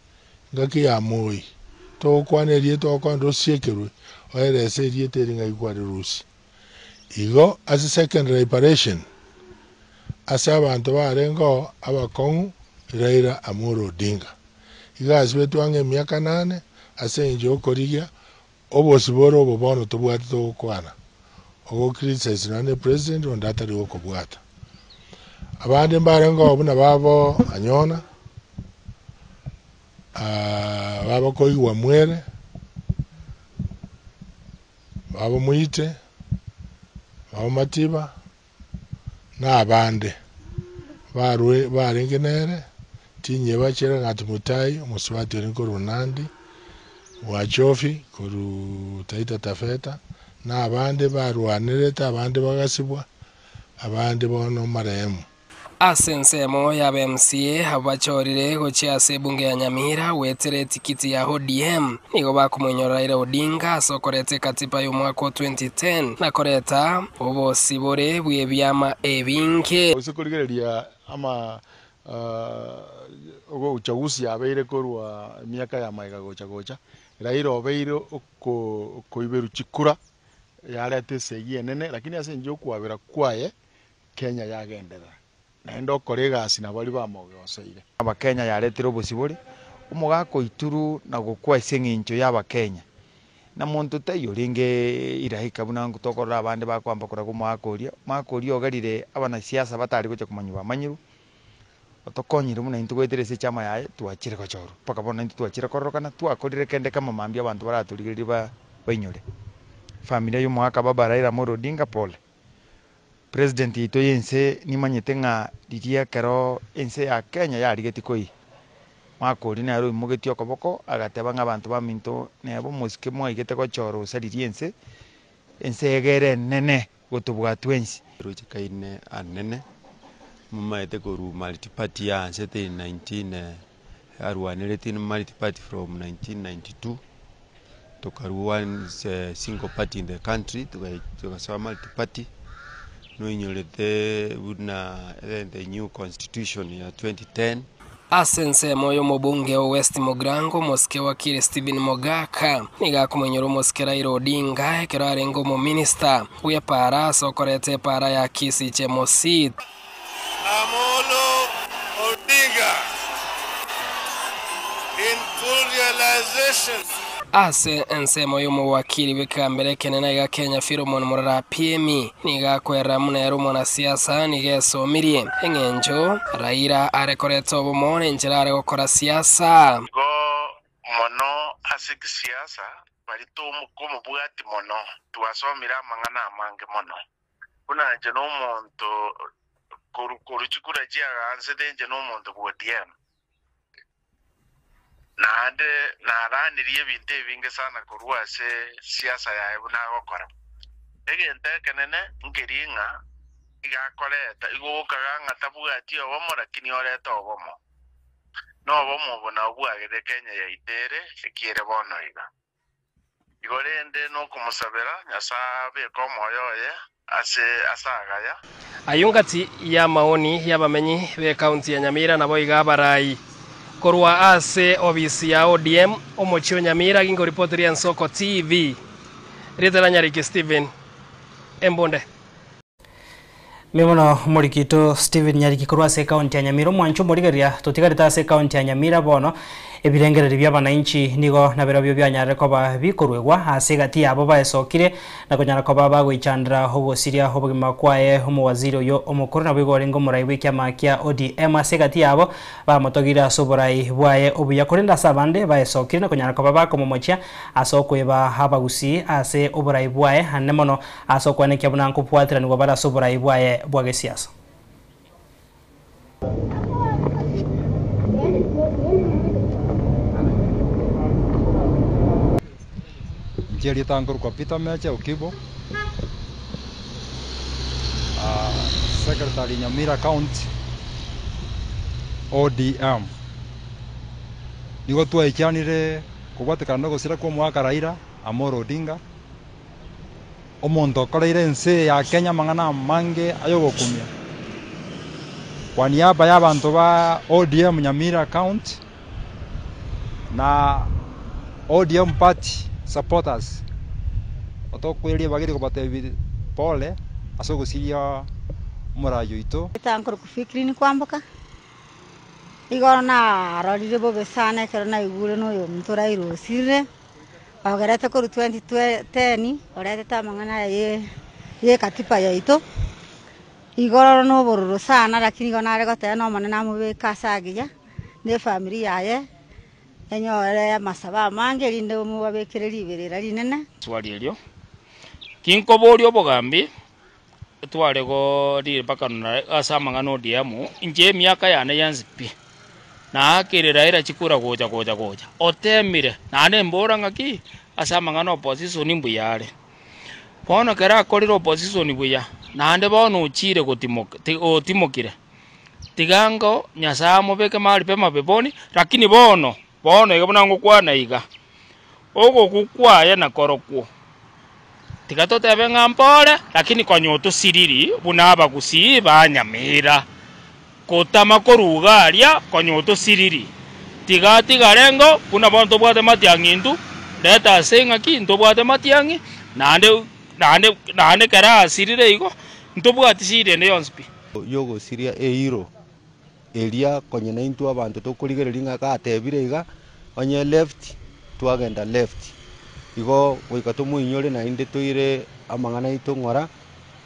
ngaki ya Moi. Togokwana erieta ogokwana tosiekerwe, oerese erieta eri ng'ai kwarirusia. Igo ase second liberation, ase abanto barengeo abakong'u Raila Amolo Odinga. Igo asibetwe ang'e emiaka nane ase engencho y'okorigia obosibore obo bono tobwate togokwana, ogo criticize nonya ne president onde atari gokobwata. Abande mbarengeo buna babo Anyona, babo Koigwa Mwere, babo Moite, babo Matiba, na abande barwe barenge nere, tinyeba Chelangat Mutai, omosubati orenge korwa Nandi, Wachofi korwa Taita Taveta, na abande barwanerete, abande bagasibwa, abande bono marehemu. Ase ensemo y'aba MCA abwo bachorire gochia ase ebunge ya Nyamira goetera etikiti ya ODM nigo bakomoinyora Raila Odinga ase okoreta ekatiba y'omwaka o 2010 na koreta obosibore bw'ebiama ebinge. Gose korigereria ama uchaguzi yabeire korwa emiaka ya magega gocha gocha, Raila obeire okoiberwa chikura yareta esegi enene lakini ase enchera okwabera kwaye Kenya yagenderera naende okora egasi na baria bamogoseire. Abakenya yaretire obosibore, omogaka oituru na gokwa ase eng'encho y'Abakenya, na monto taiyo orenge iraika buna tokorora abande bakoamba koraga omogaka oria, omogaka oria ogerire abanasiasa batari gocha komanywa bamanyirwe, otokonyire buna intwe goetera ase echama yaye twachire gochorwa, mpaka bono intwe twachire kororokana twakorire kende kamo mambia abanto baratorigererie ba bainyore. Familia ya omogaka baba Raila Amolo Odinga pole. President yaito y'ense nimanyete ng'a riria ekero ense ya Kenya yarigetie koyia, mwaka oria nere oimogetie okoboko agateba ng'a abanto baminto neba omosike mwaigete gochora osaririe ense, ense egere enene gotobua twensi. Roche kaine anene, momaete korwa multiparty yaanchete in 19 arwanereti multiparty from 1992 tokarwa one single party in the country togasoa multiparty noinyorete buna the new constitution ya 2010. Ase ensemo y'omobunge o West Mugirango, omosike wakili Stephen Mogaka nigo akomoinyora omosike Raila Odinga ekero arenge omominista bw'epaara ase okoreta epaara ya Kisii Chemosit. Amolo Odinga in full realization. Ase ensemo y'omowakili bw'ekegambero ekenene aiga Kenya Philemon Murara Apiemi nigo akwerera buna ere omwanasiasa nigo esomirie eng'encho Raila are koreta obomo nenchera are gokora siasa. Igo mono ase gisiasa baria tokomobwati mono, twasomire amang'ana amange mono. Buna inche nomonto korwa chikura chiagansete inche nomonto bw'ODM. Naende naranirie ebinto ebinge sana korwa ase siasa yaye buna agokora. Egento ekenene nkeria ng'a iga akoreta, igo ogokaga ng'a tabwati obomo lakini orete obomo. Nobomo obo nabwo bwagerire Kenya yaito ere ekiere bono iga. Igo rende nokomosabera Nyasae abeke omoyo oye ase ase agaya. Ayio ngati y'amaoni y'abamenyi b'ekaunti ya Nyamira naboigo abarai korwa ase obisi ya ODM omochie o Nyamira gingoripoteria Ensoko TV. Rieta ria Nyariki Stephen Embunde. Mbuya mono omorikito Stephen Nyariki korwa ase ekaunti ya Nyamira. Omwancho omorigereria totigarete ase ekaunti ya Nyamira bono ebirengererio bia abananchi nigo nabirobio bianyarire koba bikoruegwa ase egati yabo baesokire na konyara koba bagoichandera ogosiria obogima kwaye omowaziri oyo omokoro naboigo orenge omorai bw'ekiama kia ODM ase egati yabo bamotogire ase oborai bwaye obuya korende ase abande baesokire na konyara koba bakomomochia ase okoeba abagusii ase oborai bwaye ande mono Ase okwenekia buna nkobwateranigwa bare ase oborai bwaye bwa gesiasa. Inche erieta nkorokwa Peter Meche Okibo, Secretary Nyamira County, ODM. Nigo twaichanire kobwatekana na ogosira kwa omogaka Raila Amolo Odinga. Omonto okoreire ense eye ya Kenya amang'ana amange ay'ogokumia. Kwa niaba y'abanto ba ODM Nyamira County na ODM party supporters, otokoireria ribaga eri kobatebia pole ase ogosiria omorai oito. Etankoro kufikiri nikwamboka, igoro narorire bobe sana ekero naigure na oyominto Raila osirire. Ogerete korwa 2010 oretete amang'ana aya y'ekatiba yaito, igo oro nobororo sana lakini igo nare goteba na Omonene amobeke ase agiya, na efamiri yaye enyore amasabo amange erinde omobabekere riberera rinene. Swali erio, Kinkoboria obogambi tware mpaka ase amang'ana ODM, inche emiaka yane yensi pi, naakeire Raila chikura gocha gocha gocha, otemire naende mbora ng'aki ase amang'ana opposition mbuya are. Bono ekero akorire opposition buya, naende bono ochire gotimoka otimokire. Tiga ango Nyasae amobeke mahali pema peponi, lakini bono, bono iga buna ngokwana iga, ogokwa kwaye nakorokwo. Tiga totebe ng'a mpore, lakini konya otosiriri buna abagusii ba Nyamira. Gotama korwa iga aria konya otosiriri. Tiga atigare ng'o buna bono tobwate matiang'i intwe, leta ase ng'aki ntobwate matiang'i, naende naende naende ekero asirire igo, ntobwati shida ende yonsi pi. Y'ogosiria eiro eria konya naintwe abanto tokorigereria ng'a gatebire iga, onye left twagenda left. Igo goika tomoinyore naende toire amang'ana aito ng'ora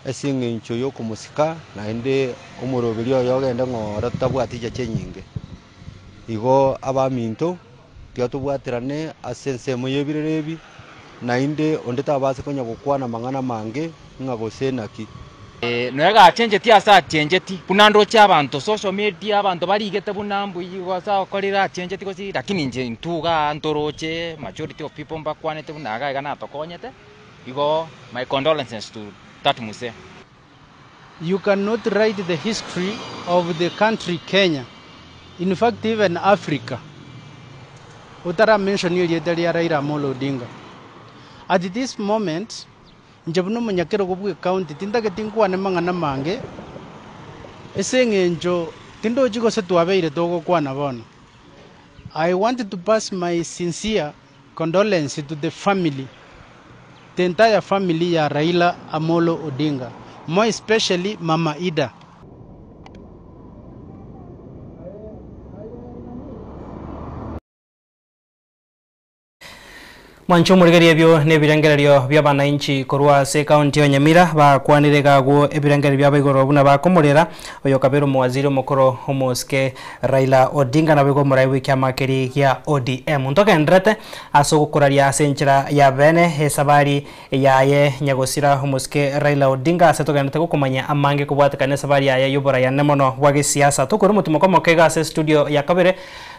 ase eng'encho y'okomosika naende omoroberi oye ogende ng'ora totabwati chicha chinyinge. Igo abaminto tiga tobwaterane ase ensemo y'ebirero ebi, naende onde tabasa konya gokwana amang'ana amange ng'a gose naki. Nonya gachenchetie ase achencheti, buna ndoche abanto social media abanto barigete buna mbuya igo ase agokorire achencheti gose lakini inche intwe igaa ntoroche majority of people mbakwanete buna iga iga natokonyete, igo my condolences to that mzee. You cannot write the history of the country Kenya, in fact even Africa, otara mention erieta ria Raila Amolo Odinga. At this moment, inche buna omonyakerogo bwe county tintageti nkwane mang'ana mange, ase eng'encho tindochi gose twabeire togokwana bono. I want to pass my sincere condolence to the family, the entire family ya Raila Amolo Odinga, more especially Mama Ida. Mwanche omorigereria ebio nebirengererio bi'abanainchi korwa ase ekaunti ya Nyamira bakwanire iga agwo ebirengererio biabo igoro buna bakomorera oyo kabere omowaziri omokoro omosike Raila Odinga naboigo omorai bw'ekiama keria gia ODM. Ntogendererete ase ogokoraria ase enchera ya bene esabari yaye nyagosira omosike Raila Odinga ase togendererete gokomanya amange kobwatekana nesabari yaye y'oborayane mono bwa gesiasa. Tokore omotimoko omoke iga ase estudio ya kabere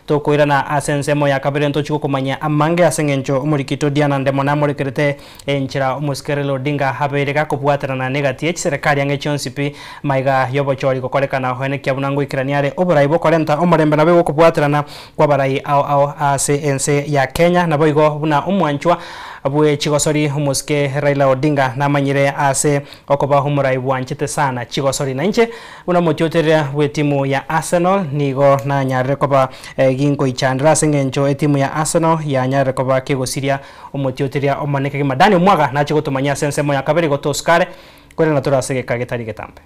Tokoirana ase ensemo ya kabere ntochie gokomanyia amange ase engencho omorikito Diana Ndemo namorekerete enchera omosike Raila Odinga abeire gakobwaterana negati ye chiserekari ang'e chionsi pi maiga y'obochori gokorekana oenekia buna ngoikerania are oborai bokorenta omorembe naboigo okobwaterana kw'abarai ao ao ase ense ya Kenya naboigo buna omwanchwa bwe chigosori omosike Raila Odinga namanyire ase Okoba omorai bwanchete sana chigosori. Na inche, buna omotioterera bw'etimu ya Arsenal, nigo nanyarire koba ginkoichandera ase engencho etimu ya Arsenal yanyarire koba kegosiria omotioteria omonene kegima Daniel Mwaga nache gotomanyia ase ensemo ya kabere igo tosukare korende tore ase egeka getari getambe.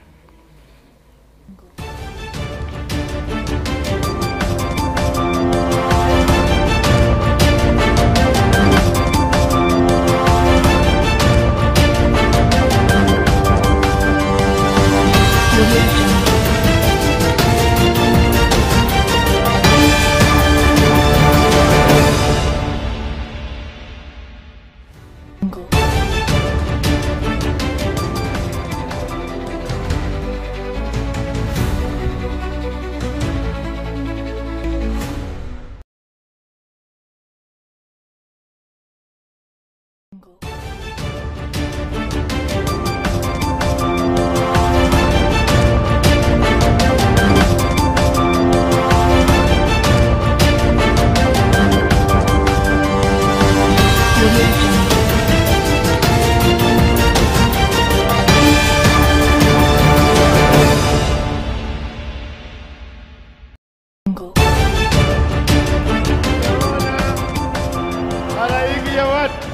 Halaiki ya watu.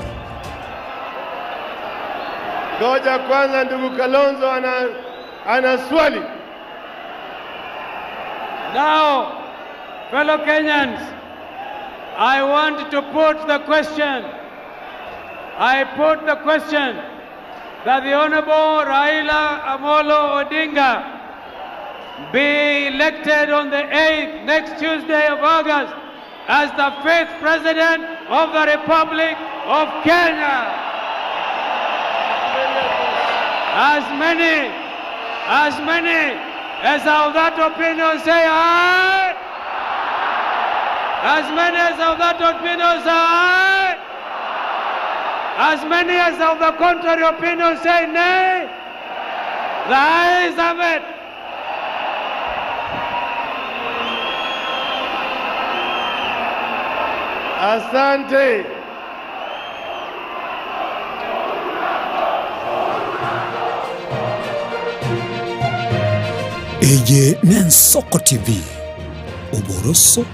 Ngoja kwanza, ndugu Kalonzo ana, ana swali. Now, fellow Kenyans, I want to put the question. I put the question that the Honorable Raila Amolo Odinga be elected on the 8th, next Tuesday of August, as the fifth President of the Republic of Kenya. As many, as many as are of that opinion say aye. As many as of that opinion say aye. As many as of the contrary opinion say nay. The ayes have it. Asante. Eye n'Ensoko TV, oboroso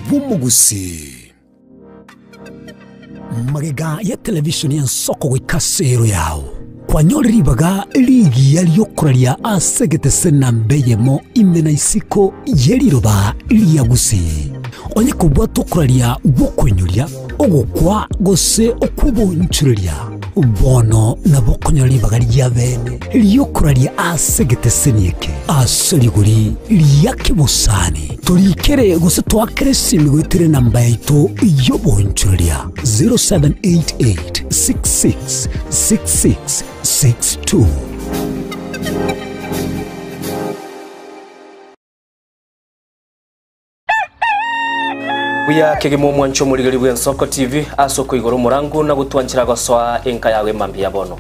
bw'omogusii. Magega ya televishoni y'Ensoko goika ase ero yao, kwanyorire ribaga rigiya ri'okoraria ase egetese namba eyemo ime na isiko ye riroba ria Gusii. Onye kobwata okoraria gw'okoinyoria, ogokwa gose okw'obonchoreria, bono nabo okonyora ribaga ria bene ri'okoraria ase egeteseni eke ase rigori ria kebosani. Torikere gose toakere esimi goetera enamba yaito y'obonchoreria 0788 66 66 62. Buya kegima omwancho omorigeri bw'Ensoko TV ase okoigora omorangu na gotwanchera gosoa enka yago emambia ya bono.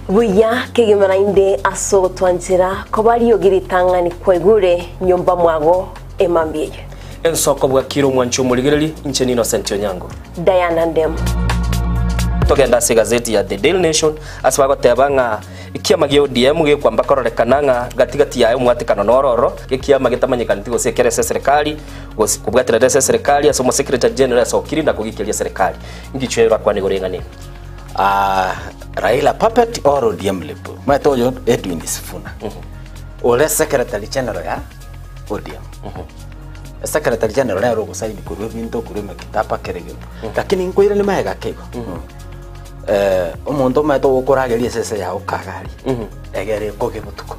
Buya kegima naende ase ogotwanchera koba riogi ritang'ani kwaigure nyomba mwago emambia eye. Ensoko bwakire omwancho omorigereri, inche n'Innocent Onyango. Diana Ndemo. Togende ase egazeti ya The Daily Nation ase bagoteba ng'a Ekiama gia ODM gekwamba kororekana ng'a gati gati yaye omwatekano noro oro, ekiama getamanyekaneti gose ekere ase eserekari, gose kobwaterera ase eserekari ase omosecretary general asokire na kogikeria eserekari. Ngichwe orakwane igoro y'eng'ana eye? Ah, Raila puppet or ODM lip. Omanyete oyo Edwin Sifuna. Ore secretary general ya ODM. Secretary general nere ogosaini korwa ebinto korwa emekitaba kera egento. Lakini nkoiranie magega ake igo. Eh, omonto omanyete ogokorageria esese yao kagari egere ekoge botuko.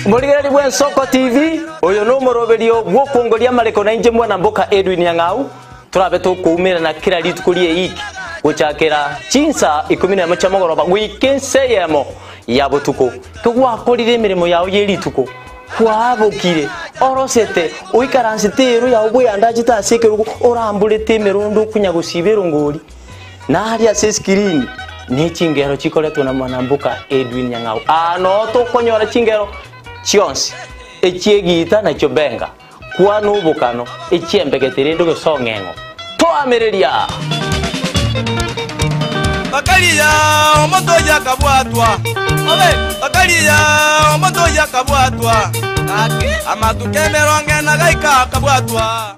Omorigereria bw'Ensoko TV, oyo nomoroberio bw'okongoria amareko na inche mwana mboka Edwin Nyang'au, torabe tokoumerana kera rituko ri'eiki gochakera chinsa ikomi nemo chia mogoroba goika ensa eyemo ya botuko. Kegwakorire emeremo yao ye rituko, Kwabokire, orosete, oikaransete eero yao bweyandachete ase ekerogo, oramborete emerondo okonya gosiba erongori, na aria ase esikirini ne chingero chikoretwe na mwanamboka Edwin Nyang'au. Aa noo tokonyora chingero chionsi, echi'egiita na chiobenga, kwana obokano, echi'embegete rende gose ong'eng'o. Toamereria! Bakaria omonto oyio akabwatwa, bakaria omonto oyio akabwatwa, amatuko emerongo ena gaika akabwatwa.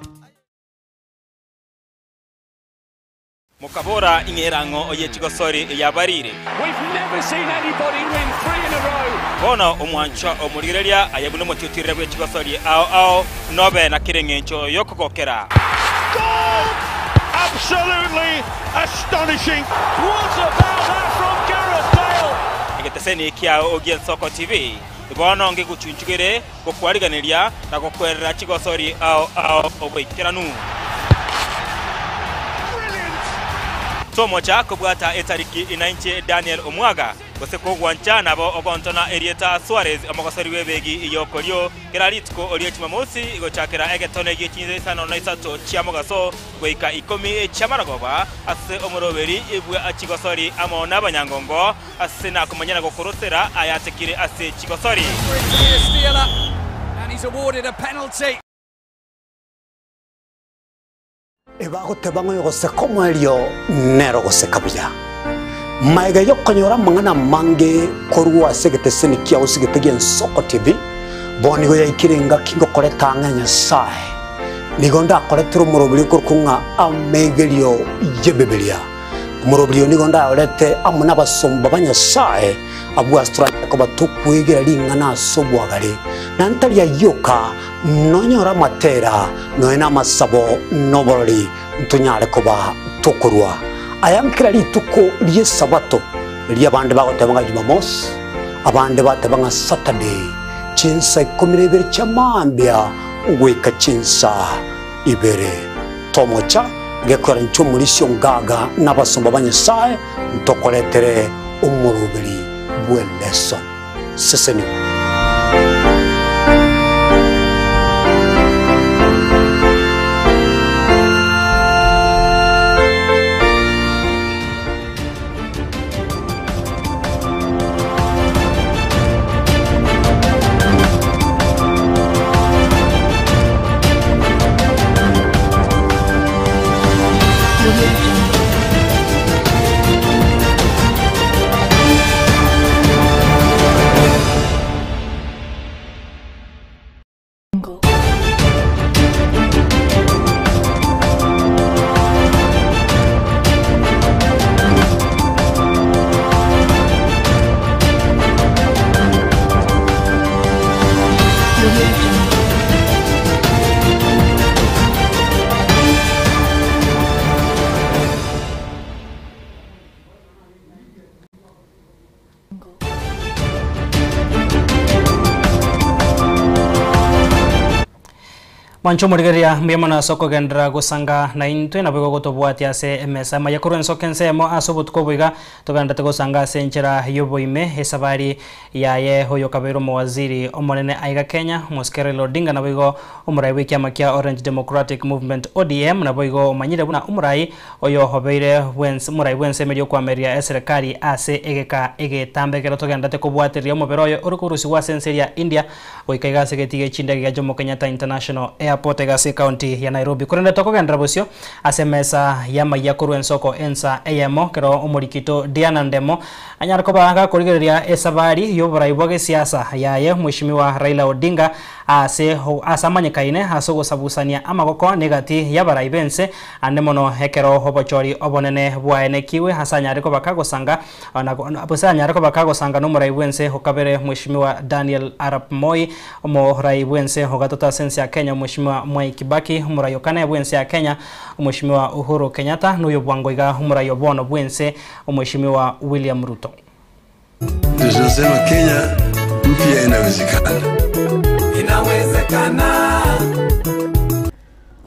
Mokabora, Ing'era ng'o oye chigosori eyabarire? Bono omwanchwa omorigereria aye buna omotiotirere bwe chigosori ao ao, nobe na kera engencho y'okogokera. Egeteseni kiao gi'Ensoko TV bono ngegochunchugere gokwariganeria na gokwerera chigosori ao ao oboikeranu. Tomocha kobwata etariki inainche Daniel Omwaga, gose kogwancha nabo ogontona erieta Suarez omogosori bw'ebegi y'okorio kera rituko rie Jumamosi gochakera egetone gie chinsa isano na isato chia mogaso goika ikomi chi'amaragoba ase omoroberi bwa chigosori amo nabanyangongo Ase nakomanya na gokorosera ayatekire ase chigosori. Ebagoteba ng'a oyogoseka omoerio nere ogoseka buya. Magega y'okonyora amang'ana amange korwa ase egeteseni kiao ase egete gi'Ensoko TV, bono nigo yaikire engaki ngokoreta ang'e Nyasae. Nigo ndakoretere omoroberi okorokwa ng'a Amegerio y'Ebibilia. Omoroberi oyo nigo ndaorete amo nabasomba ba Nyasae, abwo ase toranyare koba tokwegera ring'ana ase obwagare, na ntari ayio oka, nonyore amatera, nonya namasabo, na oborori, ntonyare koba tokorua aya nkera rituko ri'Esabato, erio abande bagoteba ng'a Jumamosi, abande bateba ng'a Saturday, chinsa ikomi na ibere chia mambia goika chinsa ibere. Tomocha gekora inche omorisia o ngaga na abasomba ba Nyasae, ntokoretere omoroberi. bw'eleson. Sesenigwa. Mwancho omorigereria mbuya mono ase okogenderera gosanga naintwe nabo igo gotobwatia ase emesa amaya korwa ensoka ensemo ase obotuko obo iga togendererete gosanga ase enchera y'oboime esabari yaye oyo okabeire omowaziri omonene aiga Kenya Omosike Raila Odinga nabo igo omorai bw'ekiama kia Orange Democratic Movement ODM nabo igo omanyire buna omorai oyo obeire bwense omorai bw'ensemo eria okwamereria eserekari ase egeka egetambe ekero togendererete kobwatereria omobere oye ore korusigwa ase ense eria India Goika iga ase egetiga echindege gia Jomo Kenyatta International Airport iga ase ecounty ya Nairobi. Korende tokogenderera bosio ase emesa y'amayia korwa ensoko ensa eyemo kero omorikito Diana Ndemo anyare koba gakorigereria esabari y'oborai bwa gesiasa yaye Mweshimiwa Raila Odinga ase ase amanyekaine ase ogosabusania amagoko negati y'abarai b'ense ande mono ekero obochori obonene bwaenekiwe ase anyare koba kagosanga Gose anyare koba kagosanga nomorai bw'ense o kabere Mweshimiwa Daniel Arap Moi, omorai bw'ense o gatato ase ense ya Kenya Mweshimiwa Mwai Kibaki, omorai o kane bw'ense ya Kenya Mweshimiwa Uhuru Kenyatta, na oyo bwango iga omorai o bono bw'ense Mweshimiwa William Ruto. Ndio tunasema Kenya mpya inawezekana. Inawezekana.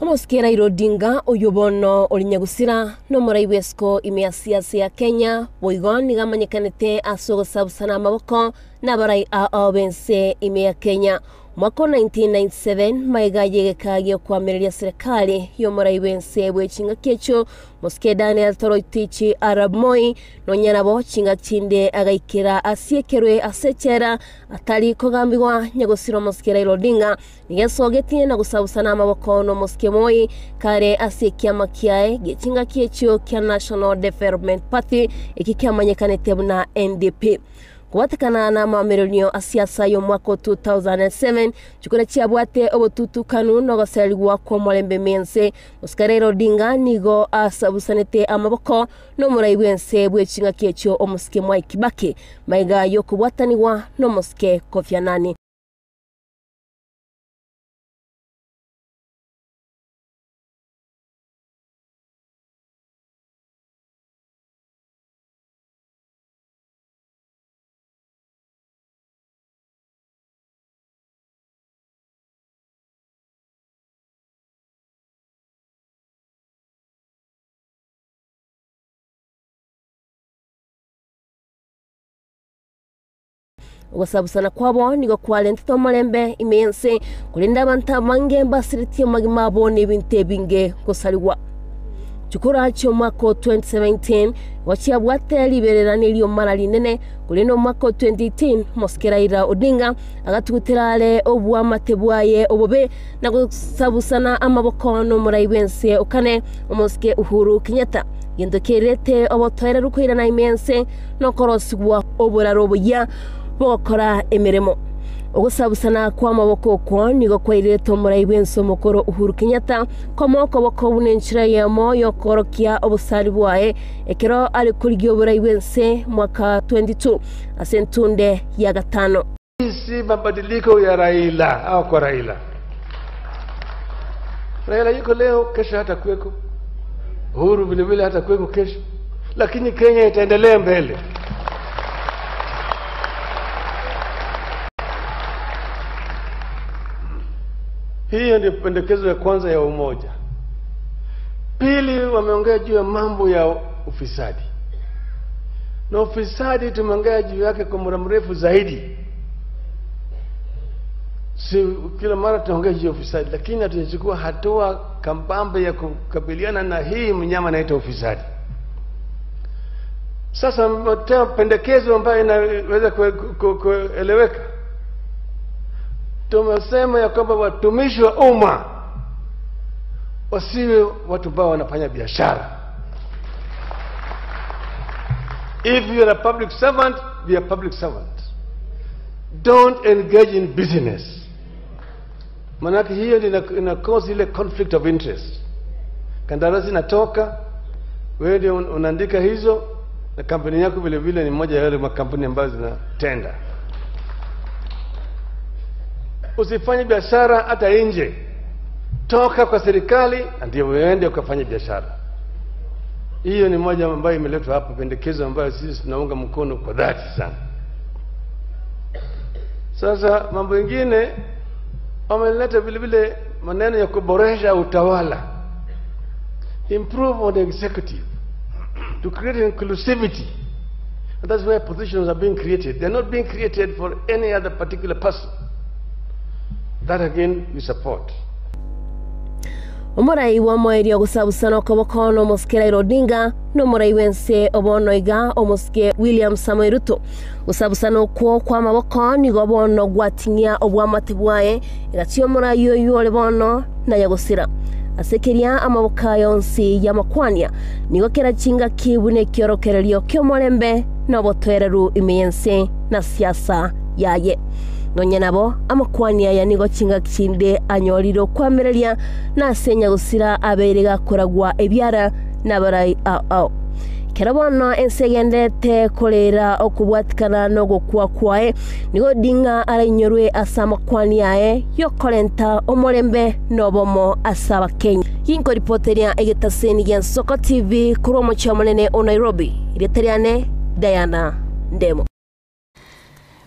Omosike Raila Odinga, oyio bono ore nyagusira, nomorai bw'esiko ime ya siasa ya Kenya, boigo nigo amanyekanete ase ogosabusana amaboko nabarai ao b'ense ime ya Kenya. Omwaka o 1997, magega y'egeka gi'okoamereria serikali y'omorai bw'ense bwe chingaki echio, Mosike Daniel Toroitich Arap Moi, nonya nabo chingaki chinde agaikera asiekerwe ase echela atari kogambigwa nyagusira Omosike Raila Odinga. Nigo esogetie na gosabusana amaboko nomosike Moi kare ase ekiama kiaye gie chingaki echio kia National Development Party eki kiamanyekanete buna NDP. Kobatekana namamererio a siasa y'omwaka o 2007, chikura chiabwate obotutukanu na ogoserigwa kw'omorembe ime y'ense, Mosike Raila Odinga nigo asabusanete amaboko nomorai bw'ense bwe chingaki echio omosike Mwai Kibaki magega y'okobwatanigwa nomosike Kofi Annan. Ogosabusana kwabo nigo kwarentete omorembe ime y'ense, korende abanto abange mbasiretie amagima abo na ebinto ebinge gosarigwa. Chikura chi'omwaka o 2017 nigo chiabwate riberera neriomara rinene, korende omwaka o 2018 Omosike Raila Odinga agatugutera are oboamate bwaye obobe na gosabusana amaboko nomorai bw'ense o kane Omosike Uhuru Kenyatta. Gento kerete obotoereru koirana ime y'ense nokorosigwa oboraro oboyia bogokora emeremo. Ogosabusana kw'amaboko okwo nigo kwairerete omorai bw'ense omokoro Uhuru Kenyatta komoa okoboko buna enchera eyemo y'okoorokia obosani bwaye ekero are korigia oborai bw'ense mwaka 22 ase entunde ya gatano. Si mabadiliko ya Raila au kwa Raila. Raila yuko leo, kesho hatakuweko. Uhuru vile vile hatakuweko kesho, lakini Kenya itaendelea mbele. Hiyo ndio pendekezo ya kwanza ya umoja. Pili, wameongea juu ya mambo ya ufisadi. Na ufisadi tumeongea juu yake kwa muda mrefu zaidi. Si kila mara tunaongea juu ya ufisadi, lakini hatujachukua hatua kambambe ya kukabiliana na hii mnyama anaitwa ufisadi. Sasa mmetoa pendekezo ambayo inaweza kueleweka. Tumesema ya kwamba watumishi wa umma wasiwe watu ambao wanafanya biashara. If you are a public servant, be a public servant. Don't engage in business. Manake hiyo ndio ina cause ile conflict of interest. Kandarasi inatoka, wewe ndio unaandika hizo, na kampuni yako vile vile ni moja ya yale makampuni ambayo zinatenda. Usifanye biashara hata nje, toka kwa serikali na ndio uende ukafanye biashara. Hiyo ni moja ambayo imeletwa hapa, pendekezo ambayo sisi tunaunga mkono kwa dhati sana. Sasa mambo mengine wameleta vile vile maneno ya kuboresha utawala, improve on the executive to create inclusivity. And that's where positions are being created. They're not being created for any other particular person. That again we support. Omorai wa moerio ogosabusana okoboko na omosike Raila Odinga na omorai bwense obono iga omosike William Samoei Ruto. Gosabusana okwo kwa amaboko nigo bono gwating'ia obwamate bwaye egati omorai oyo ore bono naye gosira. Ase keria amaboko aya onsi yamakwania nigo kera chingaki buna ekiorokererio kia omorembe na obotoereru ime y'ense na siasa yaye. Nonya nabo amakwani aya nigo chingaki chinde anyorire okwamereria na ase nyagosira abeire gakoragwa ebiara nabarai ao ao. Kero bono ense egendete korera okobwatikana na ogokwa kwaye nigo Odinga arainyorwe ase amakwani aye yokorenta omorembe na obomo ase abakenya. Ginkoripoteria egetaseni gia Nsoko TV korwa omochie omonene o Nairobi. Erieta riane Diana Ndemo.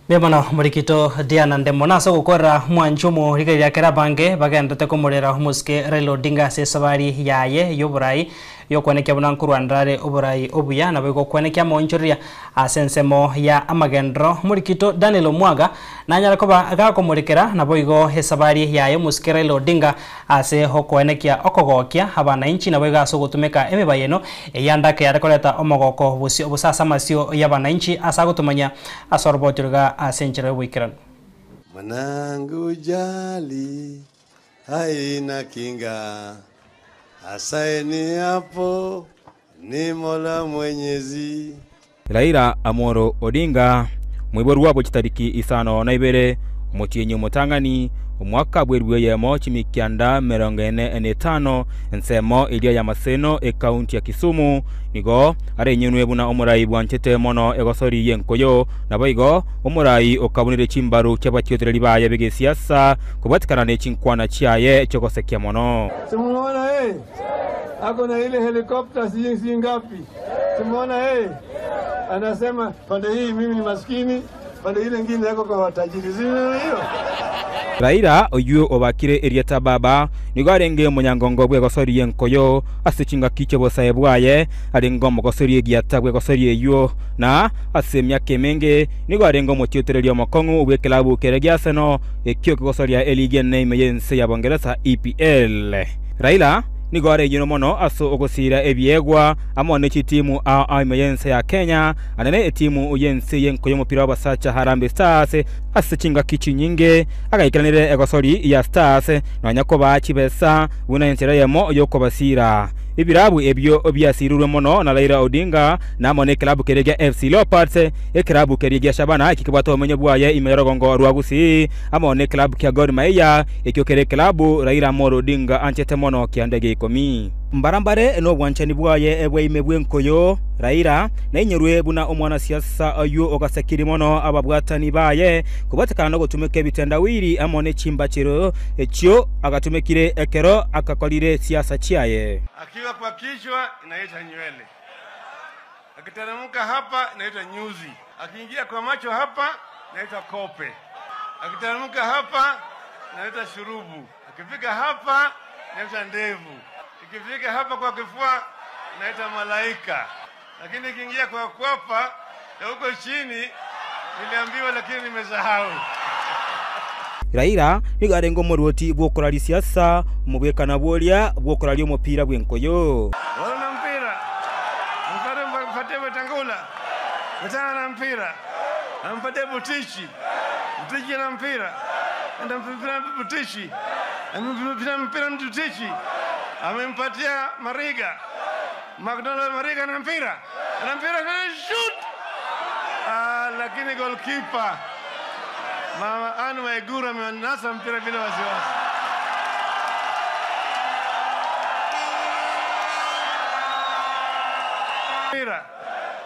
Mbiamono morikito Diana Ndemo nase ogokora mwancho rigeria kera bange bagendete komorera omosike Raila Odinga ase esabari yaye y'oborai yokwenekia buna nkorwanderare oborai obuya nabo igokwenekia amaonchoreria ase ensemo ya amagendero. Morikito Daniel Omwaga nanyara koba gakomorekera nabo igo esabari yaye omosike Raila Odinga ase okwenekia okogokia abananchi nabo igo ase ogotumeka emibayeno eyandake yarekoreta omogoko bosio obosasa amasio y'abananchi ase agotumanya ase oroboti ruga ase enchera y'oboikeranu. Mwanangu jali haina kinga, asaini hapo ni Mola Mwenyezi. Raila Amolo Odinga mwiboru wabo chitariki 52 omotienyi omotang'ani omwaka bwerwe yemo chimikianda 45 ensemo eria ya Maseno ekaunti ya Kisumu nigo arenyenwe buna omorai bwanchete mono egosori yenkoyo nabo igo omorai okabunire chimbaru chiabachiotereri baye begesiasa kobwatikana ne chinkwana chiaye chogosekia mono. Simuona ako na ile helikopta sijui ngapi. Simuona anasema pande hii mimi ni maskini, pande ile nyingine yako kwa watajiri. Sio hiyo? Raila oyu obakire erieta baba nigo arenge omonyangongo bwegosori yenkoyo ase chingaki chi'obosae bwaye arenge omogosori egiata bwegosori eywo na ase emiaka emenge nigo arenge omochiotereria omokong'u bw'ekilabu kere gia Arsenal ekio kegosoria eligi ene ime y'ense ya Bongeresa EPL. Raila nigo arenyire mono ase ogosira ebiegwa amo ne chitimu ao ime y'ense ya Kenya anene etimu y'ense y'enkoyo omopira w'abasacha Harambee Stars ase chingaki chinyinge agaikeranire egosori ya Stars nonya koba chibesa buna enchera yemo yokobasira. Ebirabu ebyo byasirirwe mono na Raila Odinga namo ne club kere gia FC Leopards eklabu kere gia Shabana ekikibwata omenye bwaye ime y'orogongo rwa Gusii amo ne club kia Gor Mahia ekio kere club Raila Amolo Odinga anchete mono kia ndege 10. Mbarambare no bwanchani bwaye ebweime bwenkoyo Raila nainyorwe buna omwana siasa oyo ogasekiri mono ababwatani baye kubatikana no gotumeka ebitendawiri amo ne chimbachiro ekyo agatumekire ekero akakolire siasa chiaye. Akiwa kwa kichwa inaitwa nywele, akiteremka hapa inaitwa nyuzi, akiingia kwa macho hapa inaitwa kope, akiteremka hapa inaitwa shurubu, akifika hapa inaitwa ndevu, ikifika hapa kwa kifua inaitwa malaika, lakini ikiingia kwa kwapa Ya huko chini niliambiwa, lakini nimesahau. Raila nigo arenge omorwoti bw'okoraria siasa, omobwekano bw'oria bw'okoraria omopira bw'enkoyo. Wana mpira mpate, mpatie Wetangula, Wetangula na mpira, ampatie Butichi, Butichi na mpira, enda mpira Butichi, mpira mpira Butichi, amempatia Mariga, McDonald Mariga na mpira, na mpira shoot, ah, lakini goalkeeper Mama Anne Waiguru amenasa mpira bila wasiwasi. Mpira.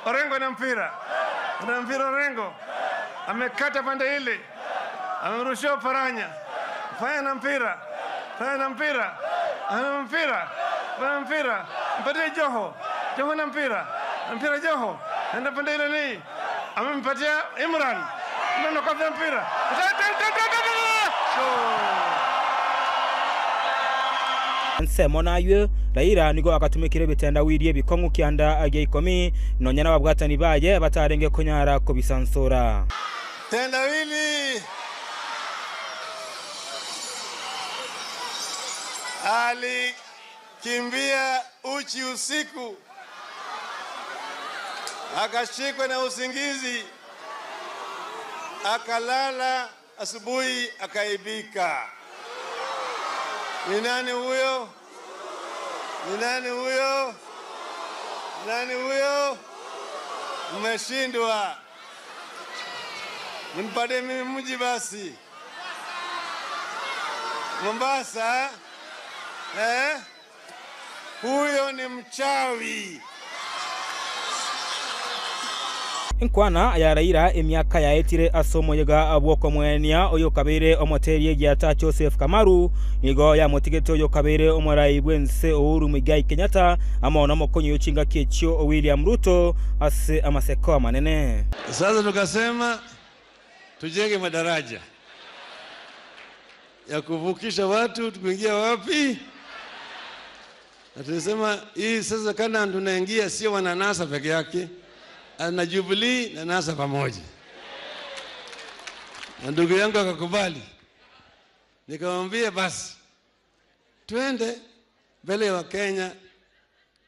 Orengo na mpira. Na mpira Orengo. Amekata pande ile. Amemrushia Paranya. Fanya na mpira. Fanya na mpira. Ana mpira. Fanya mpira. Mpatie Joho. Joho na mpira. Mpira Joho. Enda pande ile ni. Amempatia Imran. Imran akafa mpira. Ensemo naywe Raila nigo akatumikire ebitendawiri ebikong'u kianda gia ikomi nonya na ababwatani baye batarenge konyara kobisansora. Tendawili alikimbia uchi usiku, akashikwa na usingizi, akalala, asubuhi akaibika. Ni nani huyo? Ni nani huyo? Nani huyo? Mmeshindwa. Mnipatie mimi mji basi. Mombasa, eh? Huyo ni mchawi. Enkwana ya Raila emiaka yaetire ase omoyega bw'okomwenia oyo okabeire omoteri egiata Joseph Kamaru nigo yamotigete oyo okabeire omorai bwense Uhuru Muigai Kenyatta amo na omokonyi oyo chingaki echio William Ruto ase amaseko amanene. Sasa tukasema tujenge madaraja ya kuvukisha watu kuingia wapi, na tulisema hii sasa kana tunaingia sio wananasa peke yake, na Jubilee na NASA pamoja, na ndugu yangu akakubali. Nikamwambia basi twende mbele ya Wakenya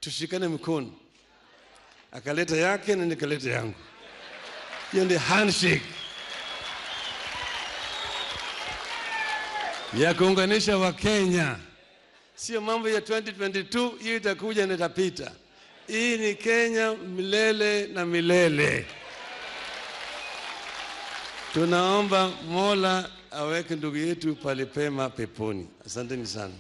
tushikane mkono. Akaleta yake na nikaleta yangu. Hiyo ndio handshake ya kuunganisha Wakenya, sio mambo ya 2022. Hiyo itakuja na itapita. Hii ni Kenya milele na milele. Tunaomba Mola aweke ndugu yetu pale pema peponi. Asanteni sana.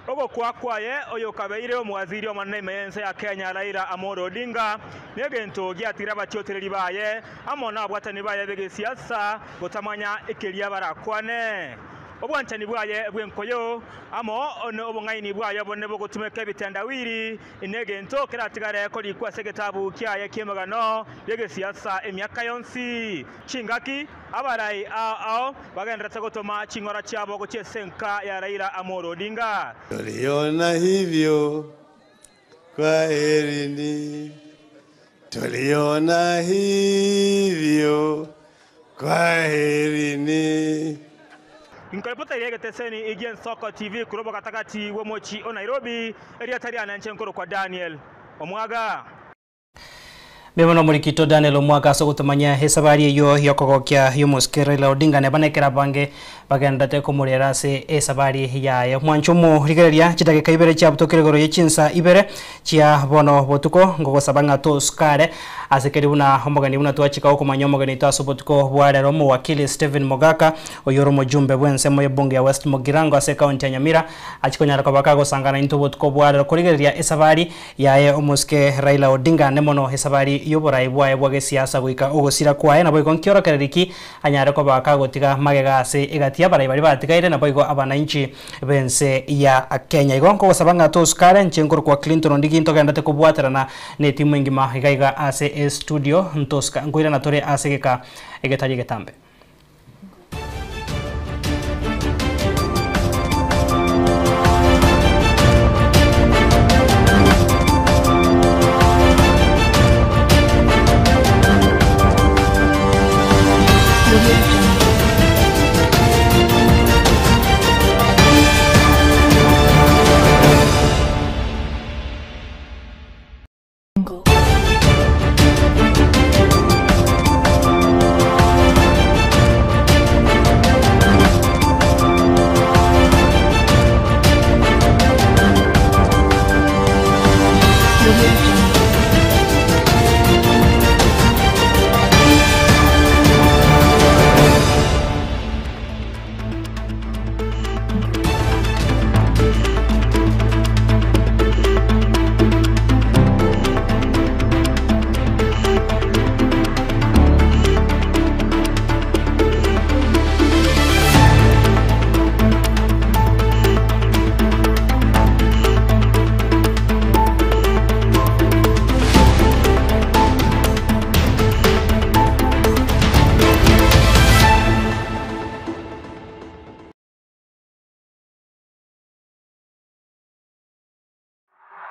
Ogokwa kwaye oyo okabeire omwaziri omonene ime y'ense ya Kenya Raila Amolo Odinga negento giatire abatiotereri baye amo na abwatani baye b'egesiasa gotamanya ekeria barakwane obwanchani bwaye bw'enkoyo amo one obong'aini bwaye bone bogotumeka ebitendawiri negento keratigare korikwa ase egetabu kiaye kiemegano y'egesiasa emiaka yonsi chingaki abarai ao bagenderete gotoma ching'ora chiabo gochia esenka ya Raila Amolo Odinga. Tuliona hivyo kwa herini, tuliona hivyo kwa herini. Nkaripota yegeteseni igie Nsoko TV kuroba katakati wa mochi o Nairobi eria tari ananche nkoro kwa Daniel Omwaga. Mebono murikito Daniel Omwaga ase ogotomanya esabari eyo yokogokia yomosike Raila Odinga nebanekera bange bagendete komorera ase esabari yaye mwancho omorigereria chidakika ibere chiabutokire igoro ye chinsa ibere chia bono botuko ngogosaba ng'a tosukare ase keri buna omogeni buna twachika okomanya omogeni ito ase obotuko bwa rero omowakili Stephen Mogaka oyo ore omojumbe bwa ensemo ya ebunge ya West Mugirango ase ekaunti ya Nyamira achikonyara koba kagosangana into obotuko bwa rero korigereria esabari yaye omosike Raila Odinga nemono esabari yoborai bwaye bwa gesiasa goika ogosira kwaye nabo igo nkiorokereriki anyare koba kagotiga magega ase egati abarai bari batigaire nabo igo abananchi bense ya Kenya igo nkogosaba ng'a tosukare nche nkoro kwa Clinton Ondigi ntogendete kobwaterana na etimu engima iga iga ase estudio ntosuka nkoirana tore ase egeka egetari egetambe.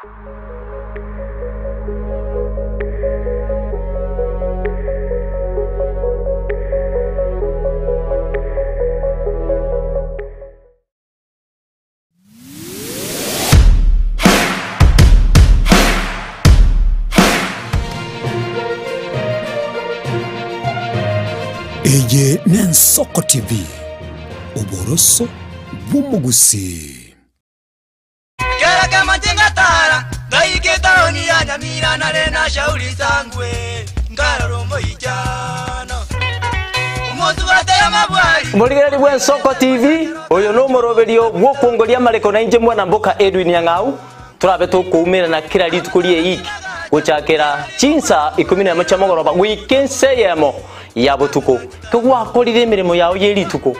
Eye n'Ensoko TV, oboroso bw'omogusii. Kera kemache ngatara ngaika etaoni ya Nyamira nare na shauri sangwe nkarora omoichano omosubate amabwari Morigereri bwa Ensoko TV oyo no moroberio bwokongoria amareko na inche mwana mboka Edwin Nyang'au turabe tukuumirana kila rituko rie iki gochakera chinsa ikumi na emo chia mogoroba goika ense eyemo ya botuko kegwakorire emeremo yao ye rituko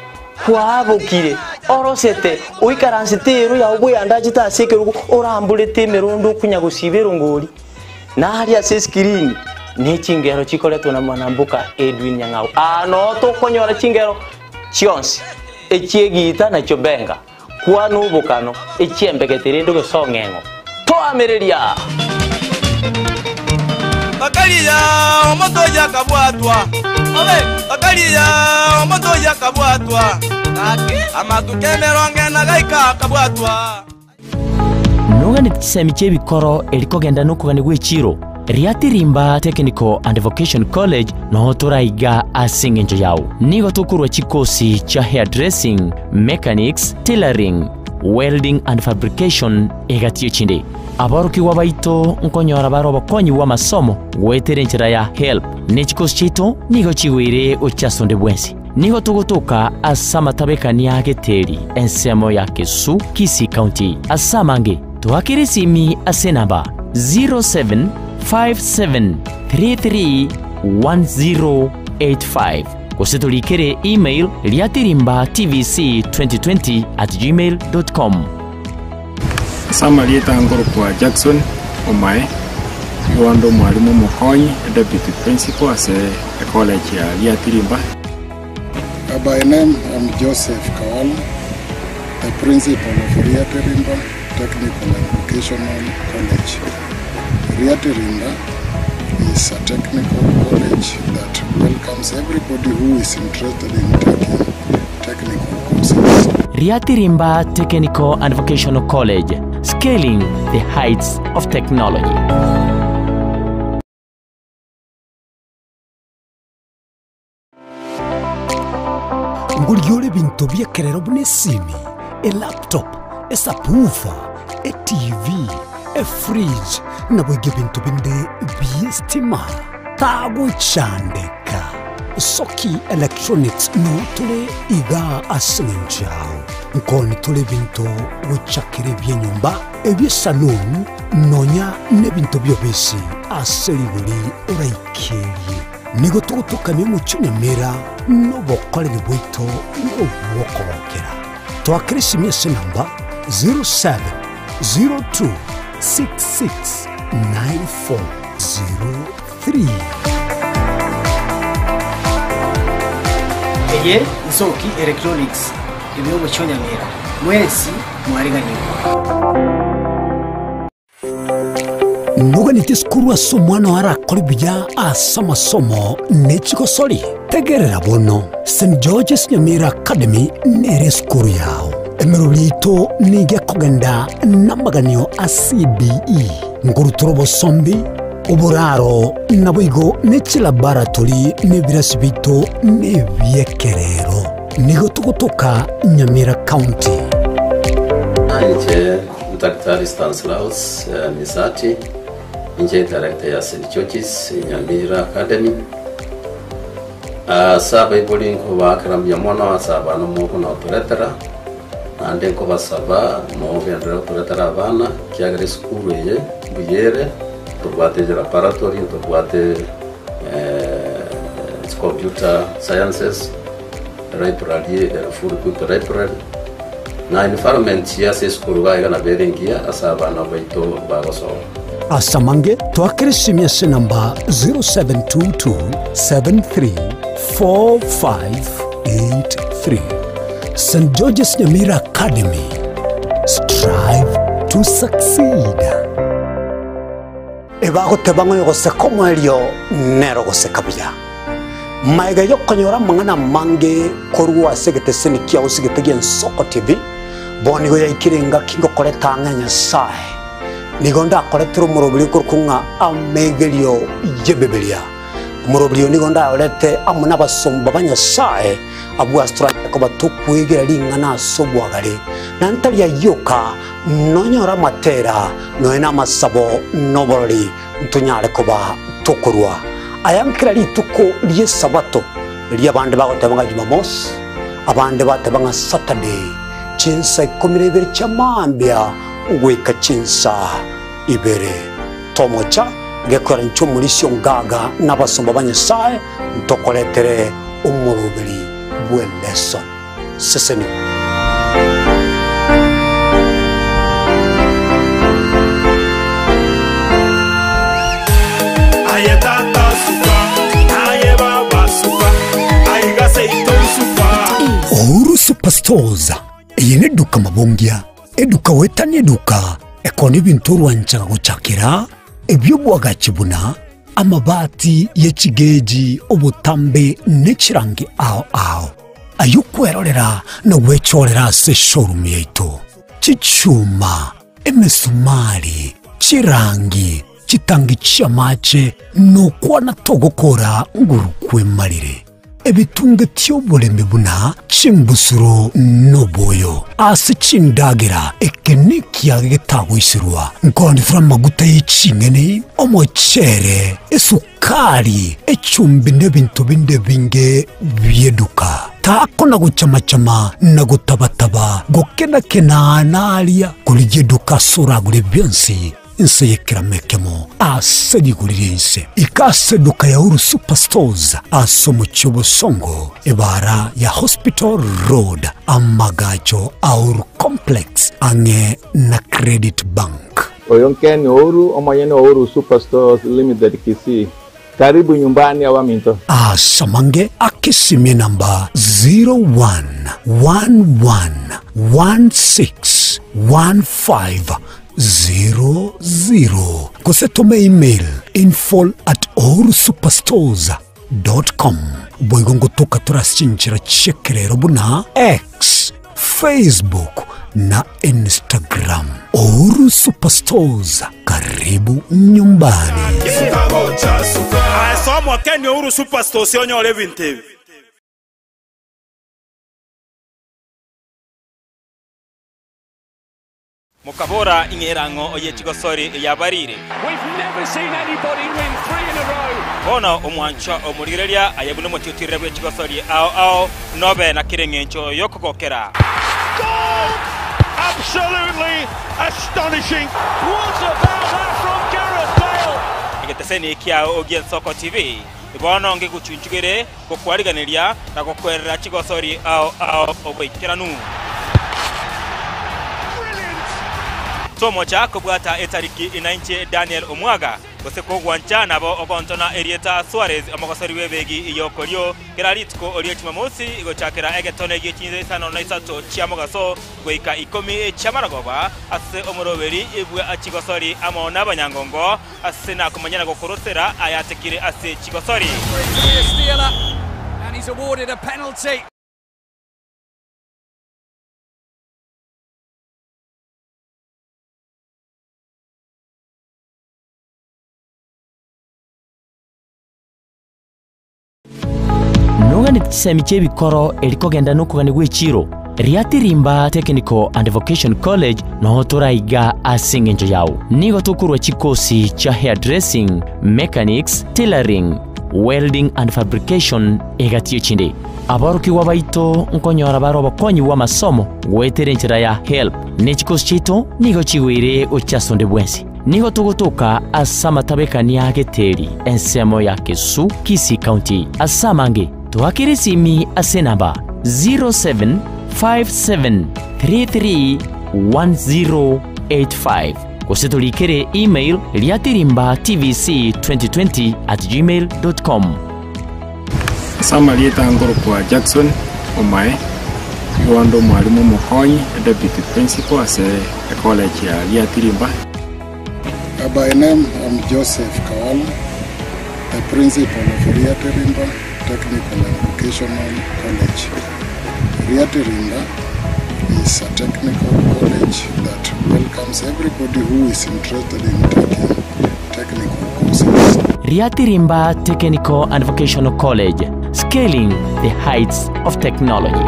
kwabokire orosete oikaransete ero yao bweyandachete ase ekerogo oramborete emerondo okunya gosiba erongori naria ase eskirini ne chingero chikoretwo na mwanamboka Edwin Nyang'au ano tokonyora chingero chionsi echiegita nachio benga kwana obokano echiembegete rende ogosong'eng'o toamereria Bakariya omoto yakabwatwa obe bakariya omoto yakabwatwa amatuko emerongo ena gaika akabwatwa Nogane chisemi chia ebikoro erikogenda nokogani gwa echiro Riatirimba Technical and Vocation College noho toraiga ase eng'encho yao. Nigo tokorwa chikosi chia hairdressing, mechanics, tailoring, welding and fabrication egati echinde. Aborokigwa baito nkonyora bare obokonyi bwa amasomo goetera enchera ya HELB. Ne chikosi chiaito nigo chigoire gochia ase onde bwensi. Nigo togotoka ase amatabekania a Geteri ensemo ya Kesu, Kisii County. Ase amange toakere esimi ase enamba 0757331085 gose torikere email riatirimbatvc2020@gmail.com. Ase amarieta nkorokwa Jackson Omae, nigo ande omwalimu omokonyi, deputy principal ase ecollege ya Riatirimba. By name, I'm Joseph Kawala, the principal of Riatirimba Technical and Vocational College. Riatirimba is a technical college that welcomes everybody who is interested in taking technical courses. Riatirimba Technical and Vocational College, scaling the heights of technology. Ngorigia ore ebinto bi'ekerero buna esimi, elaptop, esubwoofer, etv, efridge, naboigo ebinto binde bi'estima. Tagochandeka. Soki Electronics noo tore igaa ase eng'encho yao. Nkoni tore ebinto gochakera ebi'enyomba, ebi'esaloon, nonya nebinto bi'obisi ase rigori oraikerie. Nigo togotokania omochie Nyamira nobokoreri bwaito nobw'okogokera. Toakere esimi ase enamba 0702669403. Eye Nsoki Electronics ime omochie o Nyamira. Mwensi mwariganigwe. Noganeti esukuru ase omwana oo arakore buya ase amasomo ne chigosori? Tegerera bono, St George's Nyamira Academy nere esukuru yao. Emeroberi yaito nigo ekogenda namaganio a CBE, nkorutora obosombi, oboraro, naboigo ne chilaboratory na ebirasi biaito nebiekerero. Nigo togotoka Nyamira County. Inche Daktari Stanislaus Misati, inche director ya St George's Nyamira Academy. Ase abaibori nkobaakera mbuya mono ase abana mokona gotoretera, naende nkobasaba mogenderere gotoretera abana, ekiagera esukuru eye mbuya ere, ntobwate laboratory, ntobwate computer sciences, library ere full equipped library, na environment ase esukuru iga iga nabo ere engiya ase abana baito bagosoma. Ase amange, toakere esimi ase enamba 0722734583. St George's Nyamira Academy, strive to succeed. Ebagoteba ng'a oyogoseka omoerio nere ogoseka buya. Magega y'okonyora amang'ana amange korwa ase egeteseni kiao ase egete gi'Ensoko TV, bono nigo yaikire engaki ngokoreta ang'e Nyasae. Nigo ndakoretere omoroberi okorokwa ng'a Amegerio y'Ebibilia. Omoroberi oyo nigo ndayorete amo nabasomba ba Nyasae, abwo ase toranyare koba tokwegera ring'ana ase obwagare, na ntari ayio oka, nonyore amatera, nonya namasabo, na oborori, ntonyare koba tokorua aya nkera rituko ri'Esabato, riria abande bagoteba ng'a Jumamosi, abande bateba ng'a Saturday, chinsa ikomi na ibere chia mambia goika chinsa ibere. Tomocha gekoera inche omorisia ongaga na abasomba ba Nyasae ntokoretere omoroberi bw'eleson. Sesenigwa. Aye tata suka, aye baba suka, aiga seito suka. Uhuru Superstores, eye neduka mabongia, eduka goetania eduka ekona ebinto orwanchaga gochakera, ebi'obwagachi buna amabati ye chigeji, obotambe ne chirangi ao ao. Ayio kwerorera na gwechorera ase eshowroom yaito, chichuma, emesumari, chirangi, chitangi chi'amache, nokwana togokora nguru kwemarire. Ebitunge ti'oboremi buna chimbusuro noboyo ase chindagera, eke nekiage getagoiserwa. Nkoonetera amaguta ye ching'eni, omochere, esukari, echumbi na ebinto binde ebinge bi'eduka. Takona gochama-chama na gotaba-taba, gokena-kena naria, korigia eduka ase oragure bionsi. Inse y'ekerama ekemo ase rigori ri'ense. Ika ase eduka ya Uhuru Superstores ase omochie o Bosongo, ebaara ya Hospital Road, amagacho a Uhuru Complex ang'e na Credit Bank. Oyo Ken Ouru, omonyene o Uhuru Superstores Limited Kisii. Karibu nyumbani abaminto. Ase amange akesimie namba 0111161500 gose tome email info at uhurusuperstores dot com. Boigo ngotoka tore ase chinchera chi'ekerero buna X, Facebook na Instagram. Uhuru Superstores, karibu nyumbani. Ase omokeni Uhuru Superstores onyore ebinto ebi. Mokabora, Ing'e erang'o ye chigosori yabarire. Bono omwanchwa omorigereria aye buna omotiotire bwe chigosori ao ao, nobe na kera engencho y'okogokera. Egeteseni kiao gi'Ensoko TV bono ngegochunchugere gokwariganeria na gokwerera chigosori ao ao oboikeranu. Tomocha kobwata etariki inainche Daniel Omwaga, gose kogwancha nabo ogontona erieta Suarez omogosori bw'ebegi y'okorio kera rituko rie Jumamosi gochakera egetone gie chinsa isano na isato chia mogaso goika ikomi chi'amaragoba ase omoroberi bwa chigosori amo nabanyangongo Ase nakomanya na gokorosera ayatekire ase chigosori. Nogane chisemi chi'ebikoro eri kogenda nokogania gw'echiro, Riatirimba Technical and Vocation College noo toraiga ase engencho yao. Nigo tokorua chikosi chia hairdressing, mechanics, tailoring, welding and fabrication egati y'echinde. Aborokigwa baito nkonyora bare obokonyi bw'amasomo goetera enchera ya HELB, ne chikosi chiaito nigo chigoire gochia ase onde bwensi. Nigo togotoka ase amatabekania a Geteri, ensemo ya Kesu, Kisii County. Ase amange, toakere esimi ase enamba 0757331085 gose torikere email riatirimbatvc2020@gmail.com. Ase amarieta nkorokwa Jackson Omae, nigo inde omwalimu omokonyi, deputy principal ase ecollege ya Riatirimba. By name, I'm Joseph Kawala, the principal of Riatirimba Technical and Vocational College. Riatirimba is a technical college that welcomes everybody who is interested in taking technical courses. Riatirimba Technical and Vocational College, scaling the heights of technology.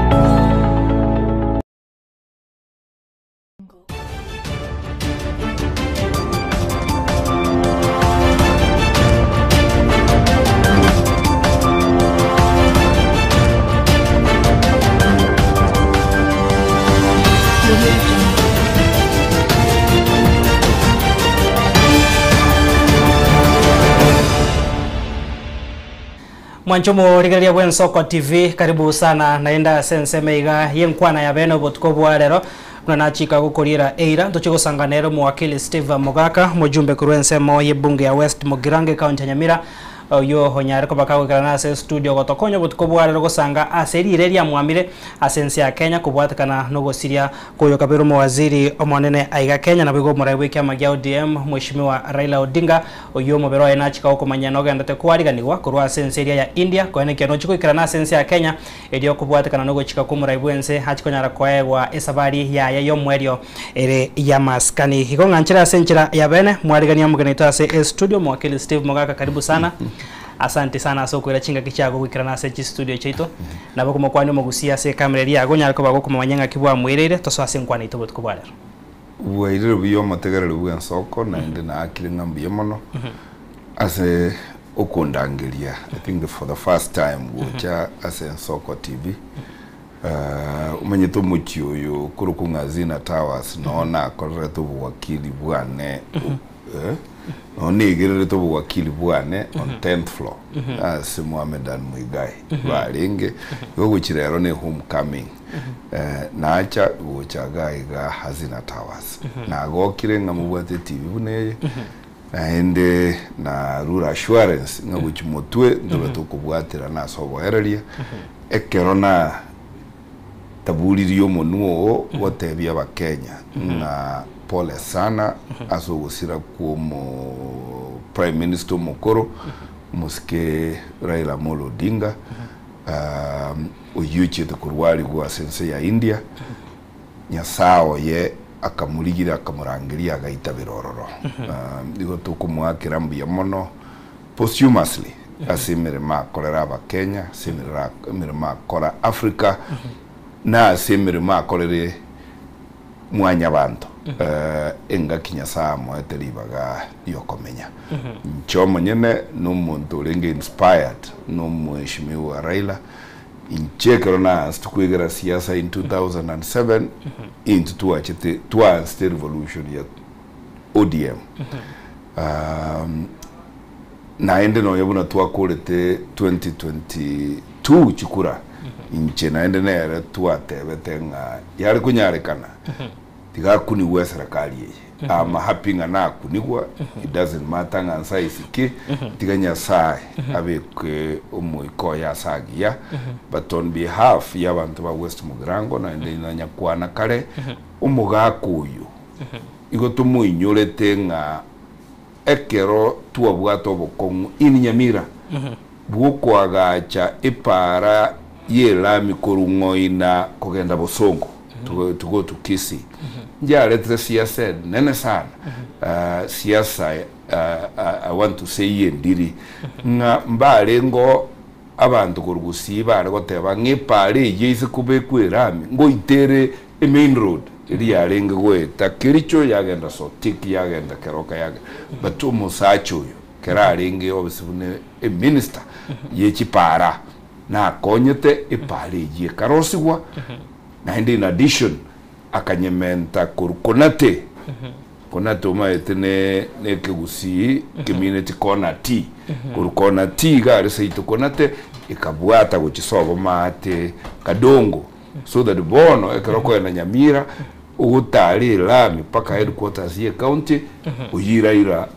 Mwancho morigereria bwa Ensoko TV karibu sana naende ase ensemo iga yenkwana ya bene obotuko bwa rero buna nachika gokoriera eira ntoche gosangana ere omowakili Steve Mogaka omojumbe korwa ensemo ye bunge ya West Mugirango county ya Nyamira oyo onyare koba kagoikerana ase studio gotokonya obotuko bwa rero gosanga ase rire riamwamire ase ense ya Kenya kobwatekana nogosiria koyo kabere omowaziri omonene aiga Kenya nabo igo omorai bwa ekiama gia ODM Mheshimiwa Raila Odinga oyo omobere oye nachika gokomanya nogendete kwariganigwa korwa ase ense eria ya India koenekia nochi goikerana ase ense ya Kenya erio kobwatekana nogochika kwa omorai bwa ense achikonyara koegwa esabari yaye ya omwerio ere ya maskani. Igo ng'anchera ase enchera ya bene mwarigania omogenito ase studio mwakili Steve Mogaka karibu sana. Asante sana ase okoira chingaki chiago goikerana ase chistudio chiaito nabo komokwani omogusia ase ekamera eria yago onyare koba gokomomanya ng'aki bwamwereire tosoe ase enkwana yaito botuko bwa rero. Bwairire buya omotegereri bw'ensoko naende naakire ng'a mbuya mono ase okondangeria I think for the first time gocha ase Ensoko TV. Omanyete omochie oyo okorokwa ng'a Zina Towers noo nakorerete obowakili bwane Noo negererete obowakili bwane on 10th floor ase Mohammedan Muigai barenge. Igo gochia rero ne homecoming. Nacha gocha iga iga Hazina Towers. Nagokire ng'a mobwate etibi buna eye naende na rure assurance ng'a gochia motwe ntobe tokobwaterana ase oboereria ekero na Taburirie omonwa oo gotebia Abakenya ng'a pole sana ase ogosira kw'omo Prime Minister omokoro omosike Raila Amolo Odinga oyio ochiete korwarigwa ase ense ya India, Nyasae oye akamorigira akamorangeria agaitabera ororo. Igo tokomoakera mbuya mono posthumously ase emeremo akorera Abakenya, ase emeremo akora Africa, na ase emeremo akorere Mwanyabanto, engaki Nyasae amoete ribaga riokomenya. Inche omonyene nomonto orenge inspired nomweshimiwa Raila, inche ekero naansete kwegera siasa in 2007, intwe twachete twaansete erevolution ya ODM. Naende nonya buna twakorete 2022 chikura, inche naende nere twatebete ng'a yare konyarekana tiga akunigwe eserekari eye. I'm happy ng'a nakunigwa, it doesn't matter ng'a nsize ki, tiga Nyasaye abeke omoika oye ase agiya, but on behalf ya abanto ba West Mugirango naende nanyakwana kare, omogaka oyo igo tomoinyorete ng'a Ekero twabwate obokong'u in Nyamira bw'okoagacha epaara y'elami korwa ng'oina kogenda Bosongo to go to Kisii, njaretire siasa enene sana, siasa I want to say y'endiri, ng'a mbarengeo abanto korwa Gusii bare goteba ng'a epaara eyio ase kobekwa elami ngoita ere Emain road eria yarenge goeta Kericho yagenda Sotik yagenda Keroka yagenda but omosacha oyo kero arenge obisi buna eminister ye chipara nakonyete epara eyio ekarosigwa naende in addition akanyementa korwa Konate Konate omaete ne nekegusii kemineti kona T korwa kona T iga are seito Konate ekabwata gochia sobo maate Kadongo So that bono ekero okoenda Nyamira ogotare elami mpaka headquarters ye county oyiraira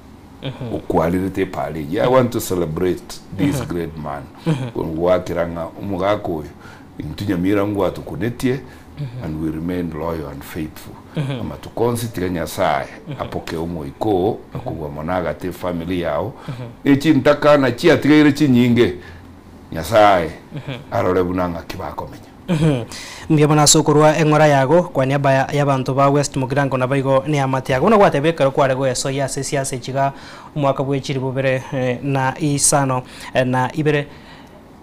okwarerete epara eyio. I want to celebrate this great man goakera ng'a omogaka oyo intwe Nyamira ngwatokunetie And we remain loyal and faithful. Amatuko onsi tiga Nyasaye apoke omoika oo na kobua mono agate efamily yao ne chintakana chiatigaire chinyinge Nyasaye arore buna ng'aki bakomenya. Mbuya mono ase okorua eng'ora yago kwa niaba y'abanto ba West Mugirango naboigo neamate yago. Buna gwatebire ekero kware goesoyia ase esiasa echi iga omwaka bwe chilifu bibere na isano na ibere.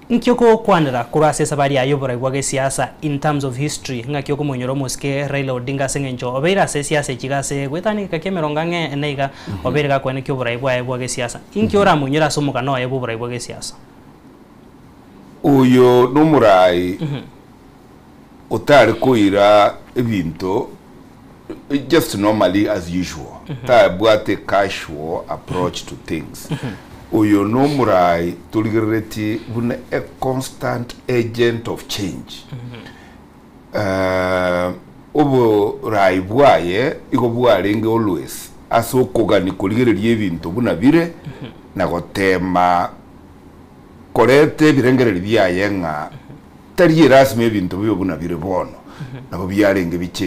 Nki okokwanera korwa ase esabari yaye y'oborai bwa gesiasa in terms of history? Ng'aki okomoinyora omosike Raila Odinga ase eng'encho obeire ase esiasa echi iga ase goetania egeka kia emerongo ang'e ene iga obeire gakoenekia oborai bwaye bwa gesiasa. Inki oramoinyore ase omogano oye bw'oborai bwa gesiasa? Oyo nomorai otare koira ebinto just normally as usual, tabwate casual approach to things. Oyo nomorai torigereretie buna a constant agent of change. Oborai bwaye igo bwarenge always ase okogania korigereria ebinto buna bire na gotema koreta ebirengererio biaye ng'a tari erasima ebinto bibe buna bire bono, nabo biarenge biche.